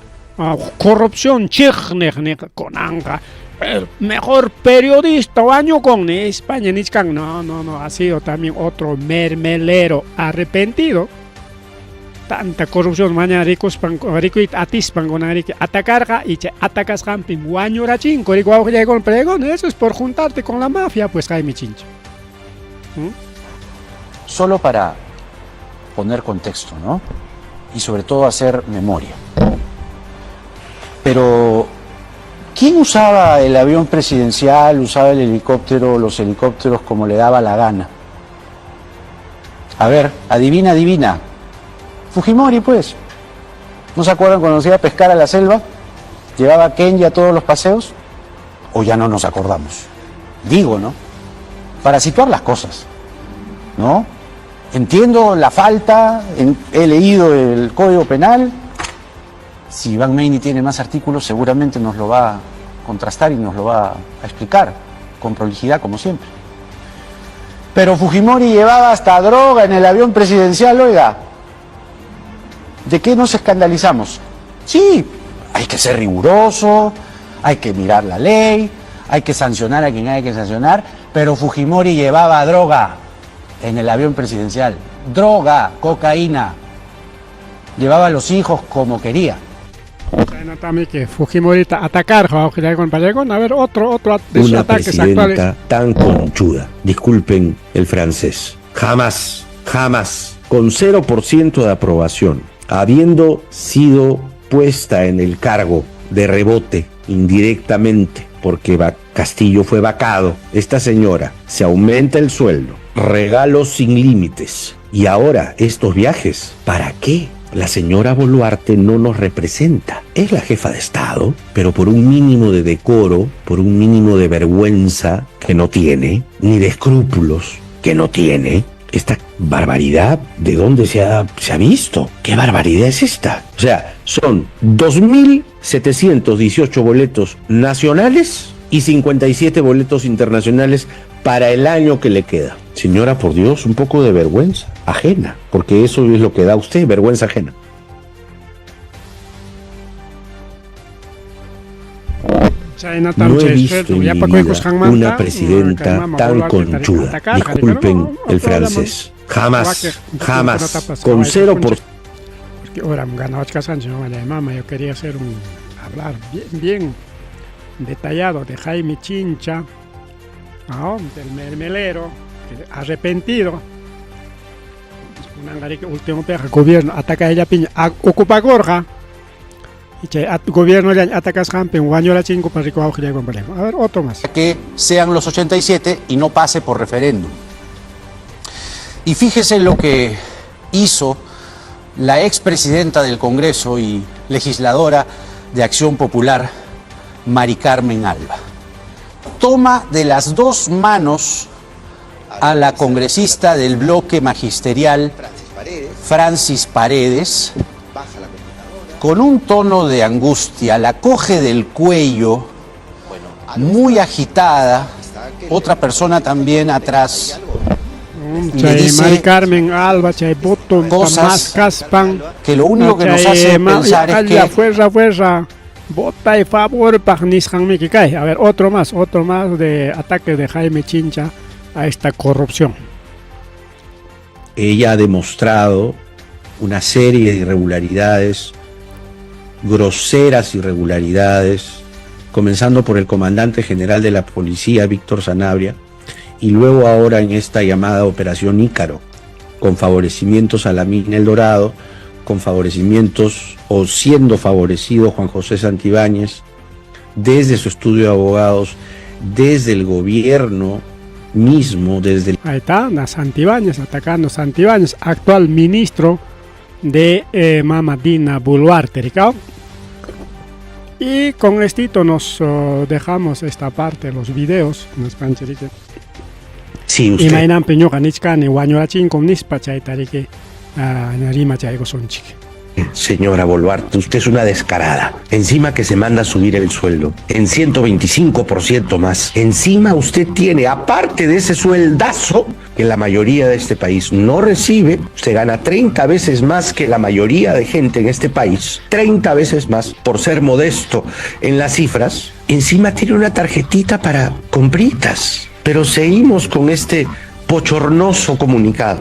corrupción chiqniq niq kunanqa el mejor periodista wañukun ni España nichkan. No, no, no, ha sido también otro mermelero arrepentido. Tanta corrupción mañana rikuspan rikuyta atispan kunan riki atacarqa y chay atakasqanpim wañurachinku riki wawqillaykuna pallaykuna. Eso es por juntarte con la mafia, pues Jaime Chincha. Solo para poner contexto, ¿no? Y sobre todo hacer memoria. Pero, ¿quién usaba el avión presidencial, usaba el helicóptero, los helicópteros como le daba la gana? A ver, adivina, adivina. Fujimori, pues. ¿No se acuerdan cuando se iba a pescar a la selva? ¿Llevaba a Kenji a todos los paseos? ¿O ya no nos acordamos? Digo, ¿no? Para situar las cosas, ¿no? Entiendo la falta, he leído el Código Penal. Si Iván Meini tiene más artículos, seguramente nos lo va a contrastar y nos lo va a explicar con prolijidad, como siempre. Pero Fujimori llevaba hasta droga en el avión presidencial, oiga. ¿De qué nos escandalizamos? Sí, hay que ser riguroso, hay que mirar la ley, hay que sancionar a quien hay que sancionar, pero Fujimori llevaba droga en el avión presidencial. Droga, cocaína. Llevaba a los hijos como quería. También que Fujimori atacar, a ver, otro de sus Una ataques presidenta actuales. tan conchuda, disculpen el francés, jamás, jamás, con 0% de aprobación, habiendo sido puesta en el cargo de rebote indirectamente, porque Castillo fue vacado, esta señora se aumenta el sueldo, Regalos sin límites. Y ahora, estos viajes, ¿para qué? La señora Boluarte no nos representa. Es la jefa de Estado, pero por un mínimo de decoro, por un mínimo de vergüenza que no tiene, ni de escrúpulos que no tiene, esta barbaridad, ¿de dónde se ha, se ha visto? ¿Qué barbaridad es esta? O sea, son 2.718 boletos nacionales y 57 boletos internacionales para el año que le queda. Señora, por Dios, un poco de vergüenza ajena, porque eso es lo que da usted, vergüenza ajena. No he visto en mi vida una presidenta tan conchuda. Disculpen el francés. Jamás, jamás, con cero por... Porque ahora mama, yo quería hacer un hablar bien, bien detallado de Jaime Chincha, ¿no? del mermelero, arrepentido. Último gobierno ataca a ella piña, ocupa gorja. Y chay gobierno ya atacas jampen, wañola chingo para rico A ver, otro más. Que sean los 87 y no pase por referéndum. Y fíjese lo que hizo la expresidenta del Congreso y legisladora de Acción Popular, Mari Carmen Alba. Toma de las dos manos a la congresista del bloque magisterial, Francis Paredes, con un tono de angustia, la coge del cuello, muy agitada, otra persona también atrás. Le dice Mari Carmen Alba, chay cosas que lo único que nos hace pensar es que fuerza, fuerza, bota y favor, A ver, otro más de ataque de Jaime Chincha a esta corrupción. Ella ha demostrado una serie de irregularidades, groseras irregularidades, comenzando por el comandante general de la policía, Víctor Sanabria, y luego ahora en esta llamada Operación Ícaro, con favorecimientos a la mina El Dorado, con favorecimientos o siendo favorecido Juan José Santibáñez, desde su estudio de abogados, desde el gobierno mismo, desde el... Ahí está, a Santibáñez, atacando a Santibáñez, actual ministro de Mama Dina Boluarte, Ricardo. Y con esto nos dejamos esta parte, los videos, nos pancherique. Sí, usted. Imaynanpi ñuqa nichkani wañurachinkum nispa chaytariki rima chaykusunchik. Señora Boluarte, usted es una descarada. Encima que se manda a subir el sueldo en 125% más. Encima usted tiene, aparte de ese sueldazo que la mayoría de este país no recibe, usted gana 30 veces más que la mayoría de gente en este país, 30 veces más, por ser modesto en las cifras. Encima tiene una tarjetita para compritas. Pero seguimos con este bochornoso comunicado.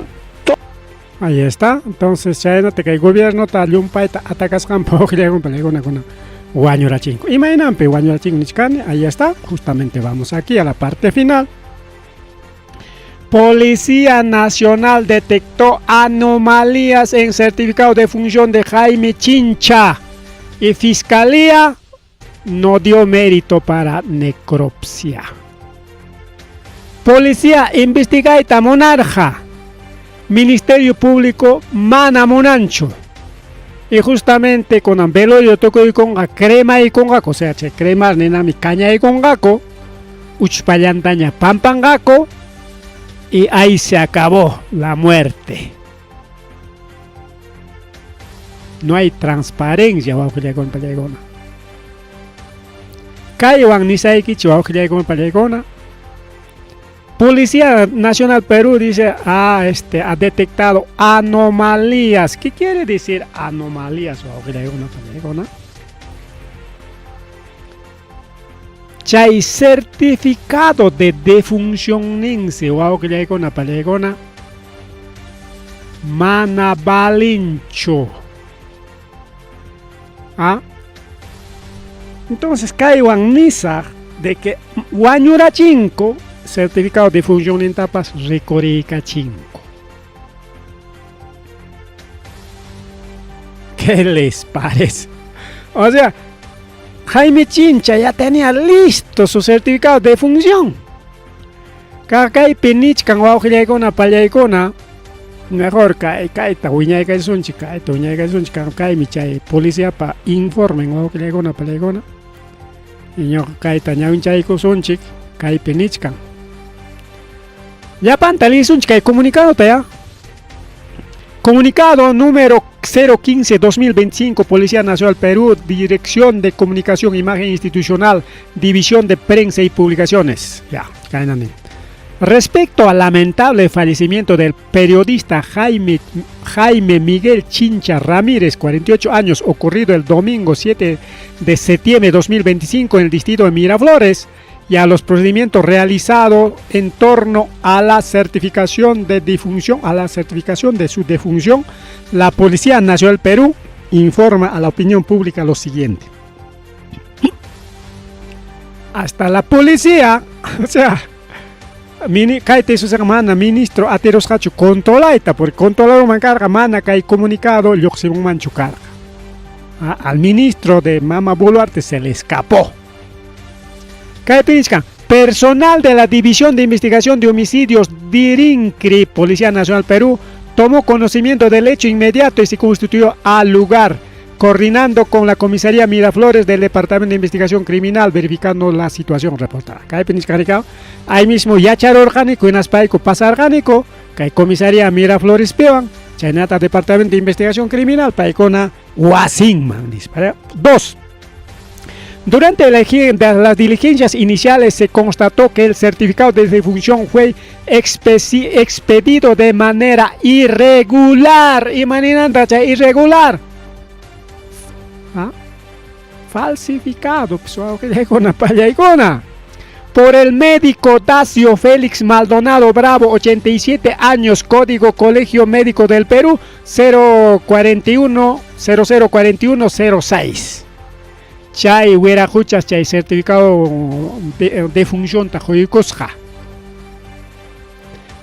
Ahí está. Entonces, chaynata kay gobierno ta llumpayta atacasqanpa uqllakunpa paykuna wañurachinku. Imaynanpi wañurachinku nichkani, ahí está. Justamente vamos aquí a la parte final. Policía Nacional detectó anomalías en certificado de función de Jaime Chincha y Fiscalía no dio mérito para necropsia. Policía investiga esta monarja. Ministerio Público mana munanchu. Y justamente con velorio toko y con crema y con o sea, che crema nenami caña y con gaco, uchpallantaña pampangaco, y ahí se acabó la muerte. No hay transparencia, wawqillaykunapallaykunna. Kaywan nisaykichik wawqillaykunapallaykunna. Policía Nacional Perú dice, ha detectado anomalías. ¿Qué quiere decir anomalías? Chay certificado de defunción ninsi, mana balincho. ¿Ah? Entonces, kaywan nisaq de que wañurachinko certificado de función en tapas rikurikachinko. ¿Qué les parece? O sea, Jaime Chincha ya tenía listo su certificado de función. Kaypi nichkan wawqillaykuna pallaykuna mejor kay kayta wiñaykachisunchik kayta wiñaykachisunchik kaymi chay policiapa informen wawqillaykuna pallaykuna ñuqa kayta ñawinchaykusunchik kaypi nichkan llapanta liyisunchik kay comunicadota ya. Comunicado número 015-2025, Policía Nacional Perú, Dirección de Comunicación, Imagen Institucional, División de Prensa y Publicaciones. Ya, caen Respecto al lamentable fallecimiento del periodista Jaime, Jaime Miguel Chincha Ramírez, 48 años, ocurrido el domingo 7 de septiembre de 2025 en el distrito de Miraflores, y a los procedimientos realizados en torno a la certificación de difunción, a la certificación de su defunción, la Policía Nacional Perú informa a la opinión pública lo siguiente. Hasta la policía, o sea, mini, kayta mana ministro atirusqachu controlayta, porque controlarunman karqa mana kay comunicado lluqsimunmanchu karqa. Al ministro de Mama Boluarte se le escapó. Kaypi nichkan, personal de la División de Investigación de Homicidios Dirincri, Policía Nacional Perú, tomó conocimiento del hecho inmediato y se constituyó al lugar, coordinando con la Comisaría Miraflores del Departamento de Investigación Criminal, verificando la situación reportada. Kaypi nichkan, ahí mismo yacharurqaniku, hinaspayku pasarqaniku, kay Comisaría Miraflores piwan, chaynata Departamento de Investigación Criminal, paykuna wasinman nispa. Dos. Durante las diligencias iniciales se constató que el certificado de defunción fue expedido de manera irregular. Imaninanta irregular. ¿Ah? Falsificado. Por el médico Dacio Félix Maldonado Bravo, 87 años, código Colegio Médico del Perú, 041 004106. Chay wiraquchas chay certificado de defunción quykusqa.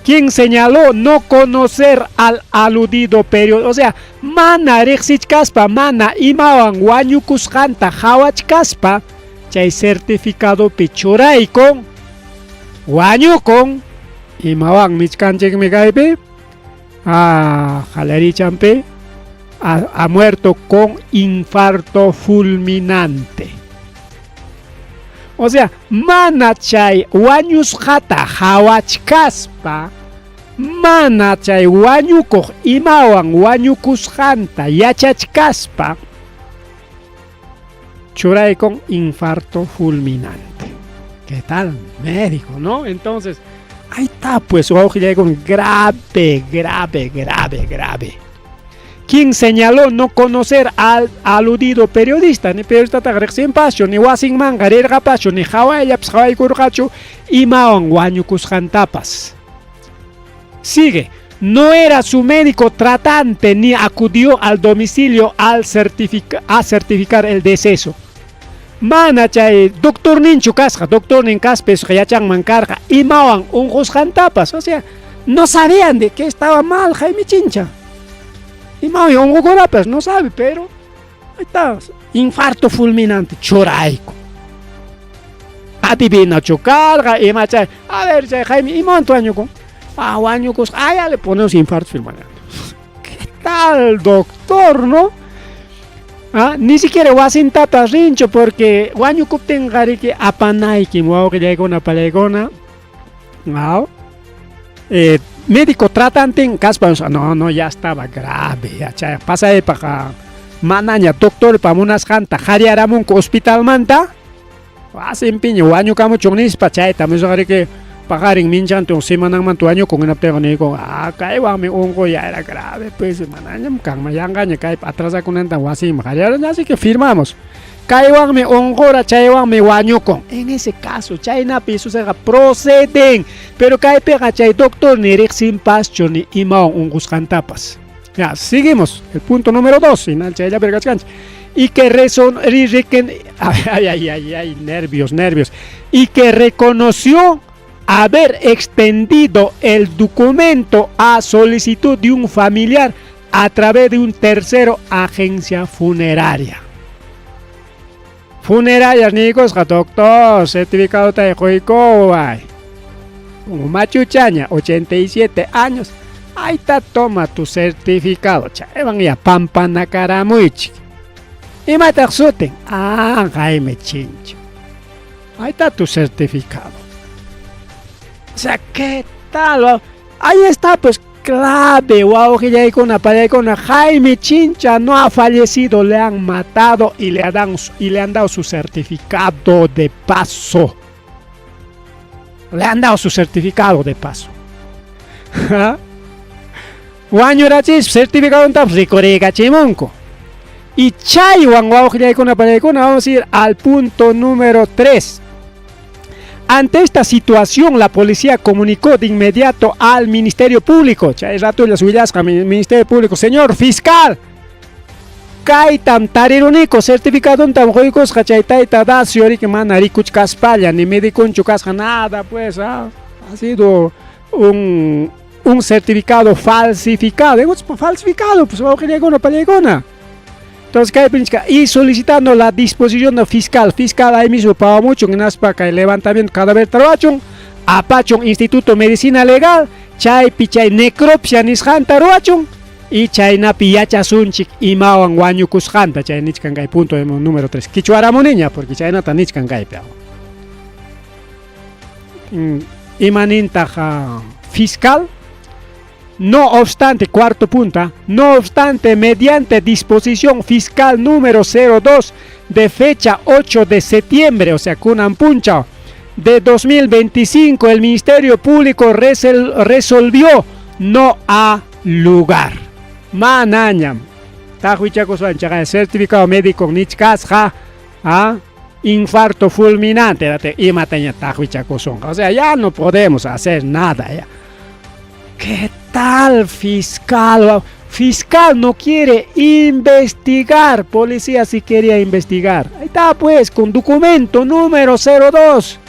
Quien señaló no conocer al aludido periodo, o sea, mana riqsichkaspa, mana imawan wañukusqanta qhawachkaspa, chay certificadopi churaykun wañukun imawan nichkanchikmi kaypi qallarichanpi ha muerto con infarto fulminante. O sea, mana chay wañusqata qhawachkaspa, mana chay wañukuq imawan wañukusqanta yachachkaspa, churaykun infarto fulminante. ¿Qué tal? Médico, ¿no? Entonces, ahí está, pues, con grave, grave, grave, grave. Quien señaló no conocer al aludido periodista, ni periodista riqsinpaschu, ni wasinmanqa rirqapaschu, ni hawayllapas hawaykurqachu, imawan wañukusqantapas. Sigue. No era su médico tratante ni acudió al domicilio al a certificar el deceso. Mana chay doctor ninchu kasqa, doctor nin kaspa yachanman karqa, imawan unqusqantapas. O sea, no sabían de qué estaba mal Jaime Chincha. Imawan unqukurapas, no sabe, pero ahí está, infarto fulminante, churayku. Adivina karqa, ima chay, a ver, chay Jaime, imawan wañukun? Ah, wañukusqa, ah, ya le ponemos infarto fulminante. ¿Qué tal, doctor, no? Ah, ni siquiera wasintapas rinchu porque wañukuptinqa riki apanaykim wawqillaykuna palaykuna. No. Médico tratante kaspa, no, no, ya estaba grave, ya chay pasaypaq manaña doctorpa munasqanta qhariyaramunku hospitalmanta, wasinpiña wañukamuchun nispa chayta riki paqarin minchantin semananmanta wañukun hinaptinqa niyku, ah, kaywanmi unquy ya era grave, pues manañam kanman yanqaña kaypi atrasakunanta wasinman qhariyaran, así que firmamos. Kaywanmi unqura, chaywanmi wañukun. En ese caso, chaynapi sucedqa proceden, pero kaypiqa chay doctor ni riqsinpaschu ni imawan unqusqantapas. Ya, seguimos. El punto número 2, final chayllapi kachkanchik. Y que rezon, ay, ay, ay, ay, nervios, nervios. Y que reconoció haber extendido el documento a solicitud de un familiar a través de un tercero agencia funeraria. Funerarias niykusqa, doctor, certificado ta quykuway. Como machuchaña, 87 años. Ahí está, toma tu certificado. Chaywan ya pampanakaramuychik. Imataq sutin? Ah, Jaime Chincha. Ahí está tu certificado. O sea, ¿qué tal? Ahí está, pues, clave. Wawqillaykuna, pariykuna. Jaime Chincha no ha fallecido, le han matado y le han, y le han dado su certificado de paso. Le han dado su certificado de paso. Wañurachis certificado rikuriykachimunku. Y chaywan wawqillaykuna, pariykuna, vamos a ir al punto número 3. Ante esta situación, la policía comunicó de inmediato al Ministerio Público. Chay rato las Ministerio Público, señor fiscal, kaytam tariruniku certificadontam quykusqa chay tayta Dacio riki mana rikuchkaspalla ni mediconchu kasqa nada pues ah, ha sido un certificado falsificado. Falsificado, pues pallaykuna. Entonces, kay y solicitando la disposición del fiscal, fiscal ahí mismo pawamuchun hinaspa kay levantamiento cadáver ruwachun, apachun Instituto de Medicina Legal, chaypi chay necropsia nisqanta ruwachun y chaynapi yachasunchik imawan wañukusqanta, chay nichkan kay punto número 3. Qichwaramuniña porque chaynata nichkan kaypi. Imanintaq fiscal? No obstante, cuarto punto, no obstante, mediante disposición fiscal número 02 de fecha 8 de septiembre, o sea, kunan punchaw, de 2025, el Ministerio Público resolvió no ha lugar. Manañam. Taqwichakuswan chaqa certificado médico nichkasqa, ¿ah? Infarto fulminante, imataña taqwichakusunqa. O sea, ya no podemos hacer nada ya. ¿Qué tal fiscal? Fiscal no quiere investigar. Policía sí quería investigar. Ahí está pues, con documento número 02.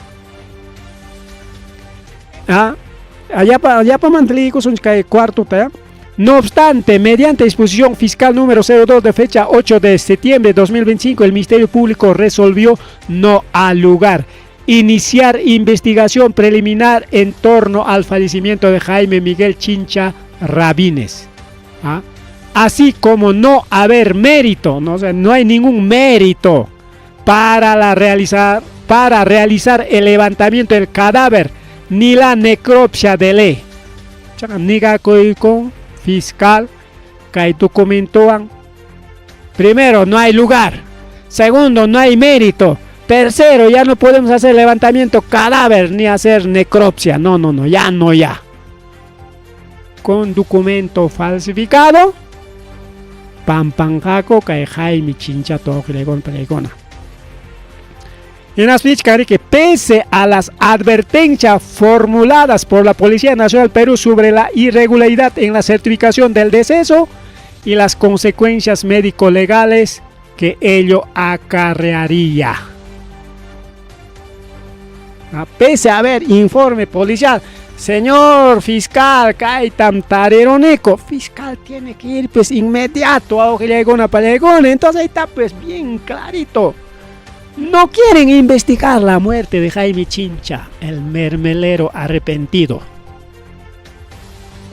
Ah, allá pa, allá pa son cuarto, ¿tá? No obstante, mediante disposición fiscal número 02 de fecha 8 de septiembre de 2025, el Ministerio Público resolvió no ha lugar iniciar investigación preliminar en torno al fallecimiento de Jaime Miguel Chincha Rabines. ¿Ah? Así como no haber mérito, no, o sea, no hay ningún mérito para realizar el levantamiento del cadáver ni la necropsia de ley. Con fiscal kay documentowan. Primero, no hay lugar. Segundo, no hay mérito. Tercero, ya no podemos hacer levantamiento cadáver ni hacer necropsia. No, no, no, ya no, ya. Con documento falsificado, pampanqaku kay Jaime Chincha pregona. Y que pese a las advertencias formuladas por la Policía Nacional Perú sobre la irregularidad en la certificación del deceso y las consecuencias médico-legales que ello acarrearía. Ah, pese a haber informe policial, señor fiscal, kaytam tariruniku, fiscal tiene que ir pues inmediato a pariykuna, entonces ahí está pues bien clarito. No quieren investigar la muerte de Jaime Chincha, el mermelero arrepentido.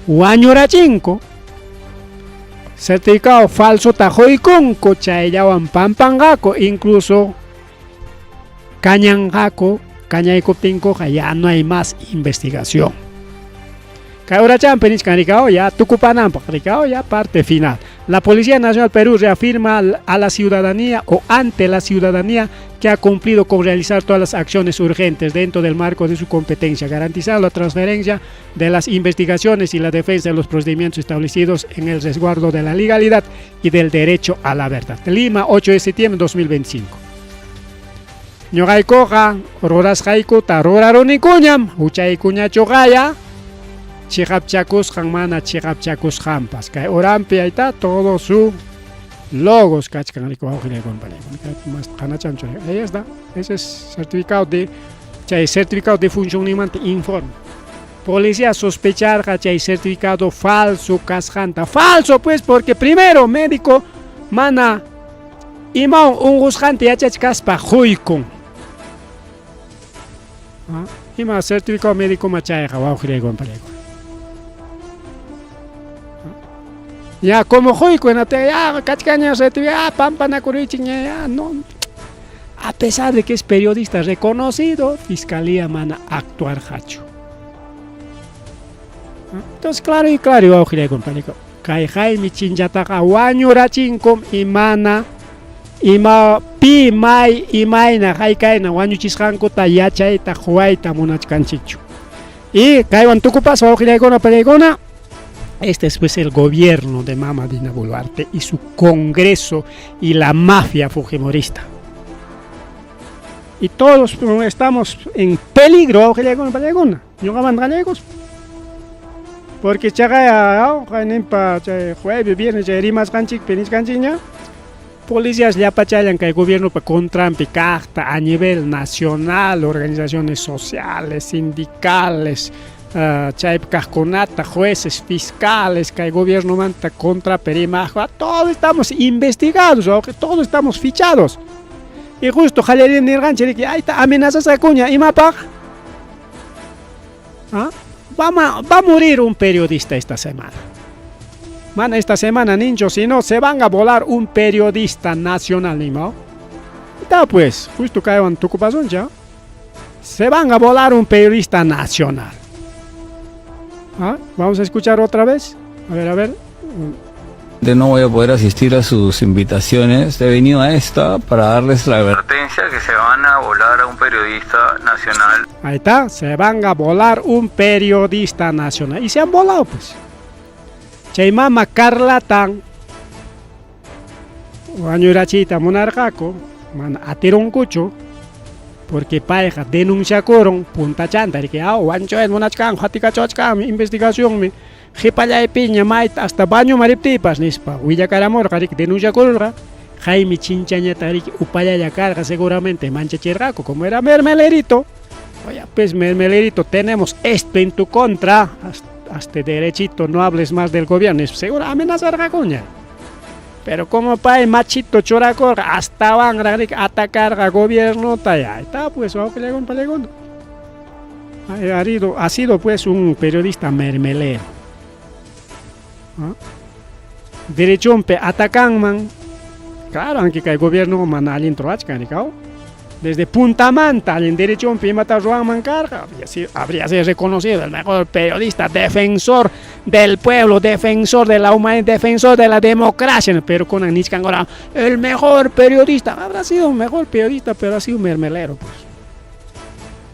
Wañurachinku, certificado falso ta quykunku, chayllawan pampanqaku, incluso kañanqaku, kañaykuptinkuqa ya no hay más investigación. Kay urachampi nichkan rikao ya tukupananpaq rikao ya parte final. La Policía Nacional Perú reafirma a la ciudadanía o ante la ciudadanía que ha cumplido con realizar todas las acciones urgentes dentro del marco de su competencia, garantizar la transferencia de las investigaciones y la defensa de los procedimientos establecidos en el resguardo de la legalidad y del derecho a la verdad. Lima, 8 de septiembre de 2025. Ñuqaykuqa rurasqaykuta rurarunikuñam, huchaykuñachu qaya, chiqapchakusqan mana chiqapchakusqanpas. Kay uranpi ahí está todo su logos kachkan más. Ahí está, ese es certificado de chay certificado de funcionamiento informe. Policía sospecharqa chay certificado falso kasqanta. Falso pues porque primero médico mana imawan unqusqanta yachachkaspa quykun. Ima certificado médico chayqa wawqillaykuna panillaykuna. Ya como quyku hinaptin ya kachkanña certificado pampanakuruychik ña ya no. A pesar de que es periodista reconocido, fiscalía mana actuarqachu. Entonces, claro y claro, wawqillaykuna panillaykuna, kay Jaime Chinchataqa wañurachinkum y mana ima pi may imayna haykayna wañuchisqankuta yachayta quwayta munachkanchikchu. Y kaywan tukupaspa wawqillaykuna panillaykuna, este es pues el gobierno de Mama Dina Boluarte y su congreso y la mafia fujimorista. Y todos estamos en peligro, wawqillaykuna panillaykuna, ñuqamanta qallaykuspa. Porque chaqay qayninpa chay jueves, viernes chay rimasqanchikpi nichkanchikña, policías llapachallan kay gobiernopa contranpi kaqta a nivel nacional, organizaciones sociales, sindicales, chaypi kaqkunata, jueces, fiscales, kay gobiernomanta contrapi rimaqqa, todos estamos investigados, wawqi, todos estamos fichados. Y justo qallarin nirqanchik riki, ayta amenazasqakuña, imapaq? ¿Ah? Va a morir un periodista esta semana. Mana esta semana, nincho, si no, se van a volar un periodista nacional, ¿no? Está pues, justo kaywan tukupasunchik. Se van a volar un periodista nacional. ¿Ah? Vamos a escuchar otra vez. A ver, a ver. No voy a poder asistir a sus invitaciones. He venido a esta para darles la advertencia que se van a volar a un periodista nacional. Ahí está, se van a volar un periodista nacional. Y se han volado, pues. Chay mama Carlatan, wañurachiyta munarqaku, mana atirunkuchu, porque payqa denunciakurun puntachanta, riki, ah, wanchoy munachkan, hatikachachkanmi, investigacionmi, qhipallaypiña mayta hasta baño mariptipas, nispa, willakaramurqa, riki, denunciakururqa, Jaime Chinchañata, riki, upallalla karqa, seguramente manchachirqaku, como era mermelerito. Oye, pues mermelerito, tenemos esto en tu contra, hasta derechito, no hables más del gobierno, es seguro amenazarqakuña. Pero como pay machito churakurqa, hasta van a atacar al gobierno, ya está, pues, ha sido pues un periodista mermelero. ¿Ah? Derechompe atacanman, claro, aunque el gobierno mana allin ruwachkan, rikau. Desde Punta Manta, en derechompe imata ruwanman karqa, habría sido reconocido el mejor periodista, defensor del pueblo, defensor de la humanidad, defensor de la democracia, pero con nichkan ahora, el mejor periodista, habrá sido un mejor periodista, pero ha sido un mermelero, pues.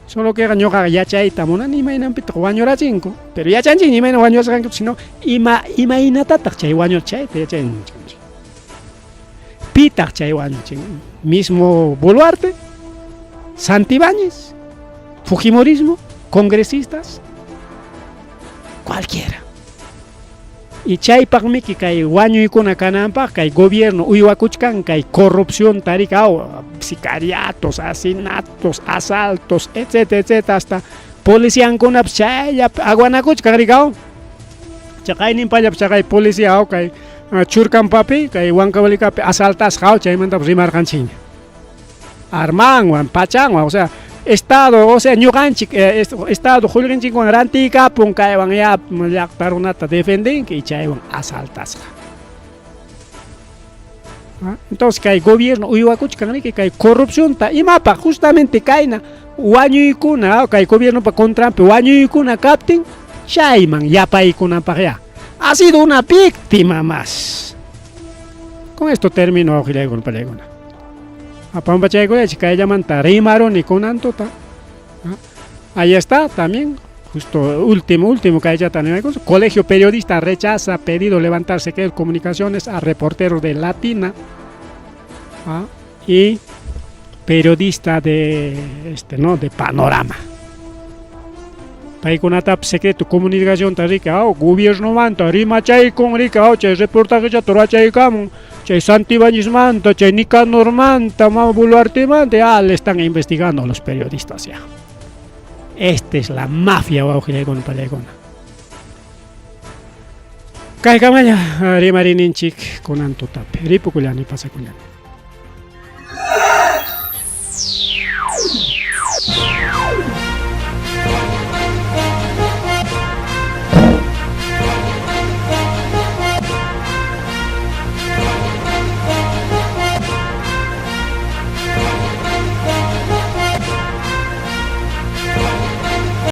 Solo que ñuqa yachayta munani imaynanpitaq wañurachinku, pero yachanchik imayna wañurasqanku, sino imaynatataq chay wañurchayta yachanchik. Pitaq chay wañuchin, mismo Boluarte, Santibáñez, Fujimorismo, congresistas, cualquiera. Y chaypaqmiki kay wañuykuna kananpaq kay gobierno uywakuchkan kay corrupción tarika, sicariatos, asesinatos, asaltos, etcétera, etcétera, hasta policiankunapas chaylla aguanakuchkan rikaw. Chaqayninpallapas chaqay policía kay Churcampapi, kay Huancavelicapi asaltasqa chaymantapas rimarqanchikña. Armanwan, pachanwan, o sea, Estado, o sea, ñuqanchik, Estado qullqinchikwan rantiykapun kaywan ya llaqta runata defendinki y chaywan asaltasqa. ¿Ah? Entonces kay gobierno uywakuchkan riki kay corrupcionta imapaq justamente kayna wañuykuna kay gobiernopa contranpi wañuykuna kaptin chayman yapaykunapaq ya. Ha sido una víctima más. Con esto termino, wawqillaykuna panillaykuna. Apampachaykunachi kayllamanta rimaruni kunan tuta. Ahí está también, justo último, último kayllata nimaykus. Colegio Periodista rechaza pedido levantar secreto de comunicaciones a reporteros de Latina. ¿Ah? Y periodista de este, ¿no? De Panorama. Paykunatapas secreto comunicación ta riki, gobiernomanta rimachaykun riki, chay reportaje rurachaykamun, chay Santibáñezmanta, chay Nicanormanta, Mama Boluartemanta, ya le están investigando a los periodistas ya. Esta es la mafia wawqillaykuna panillaykuna. Kaykamalla rimarininchik kunan tutapi, ripukullani pasakullani.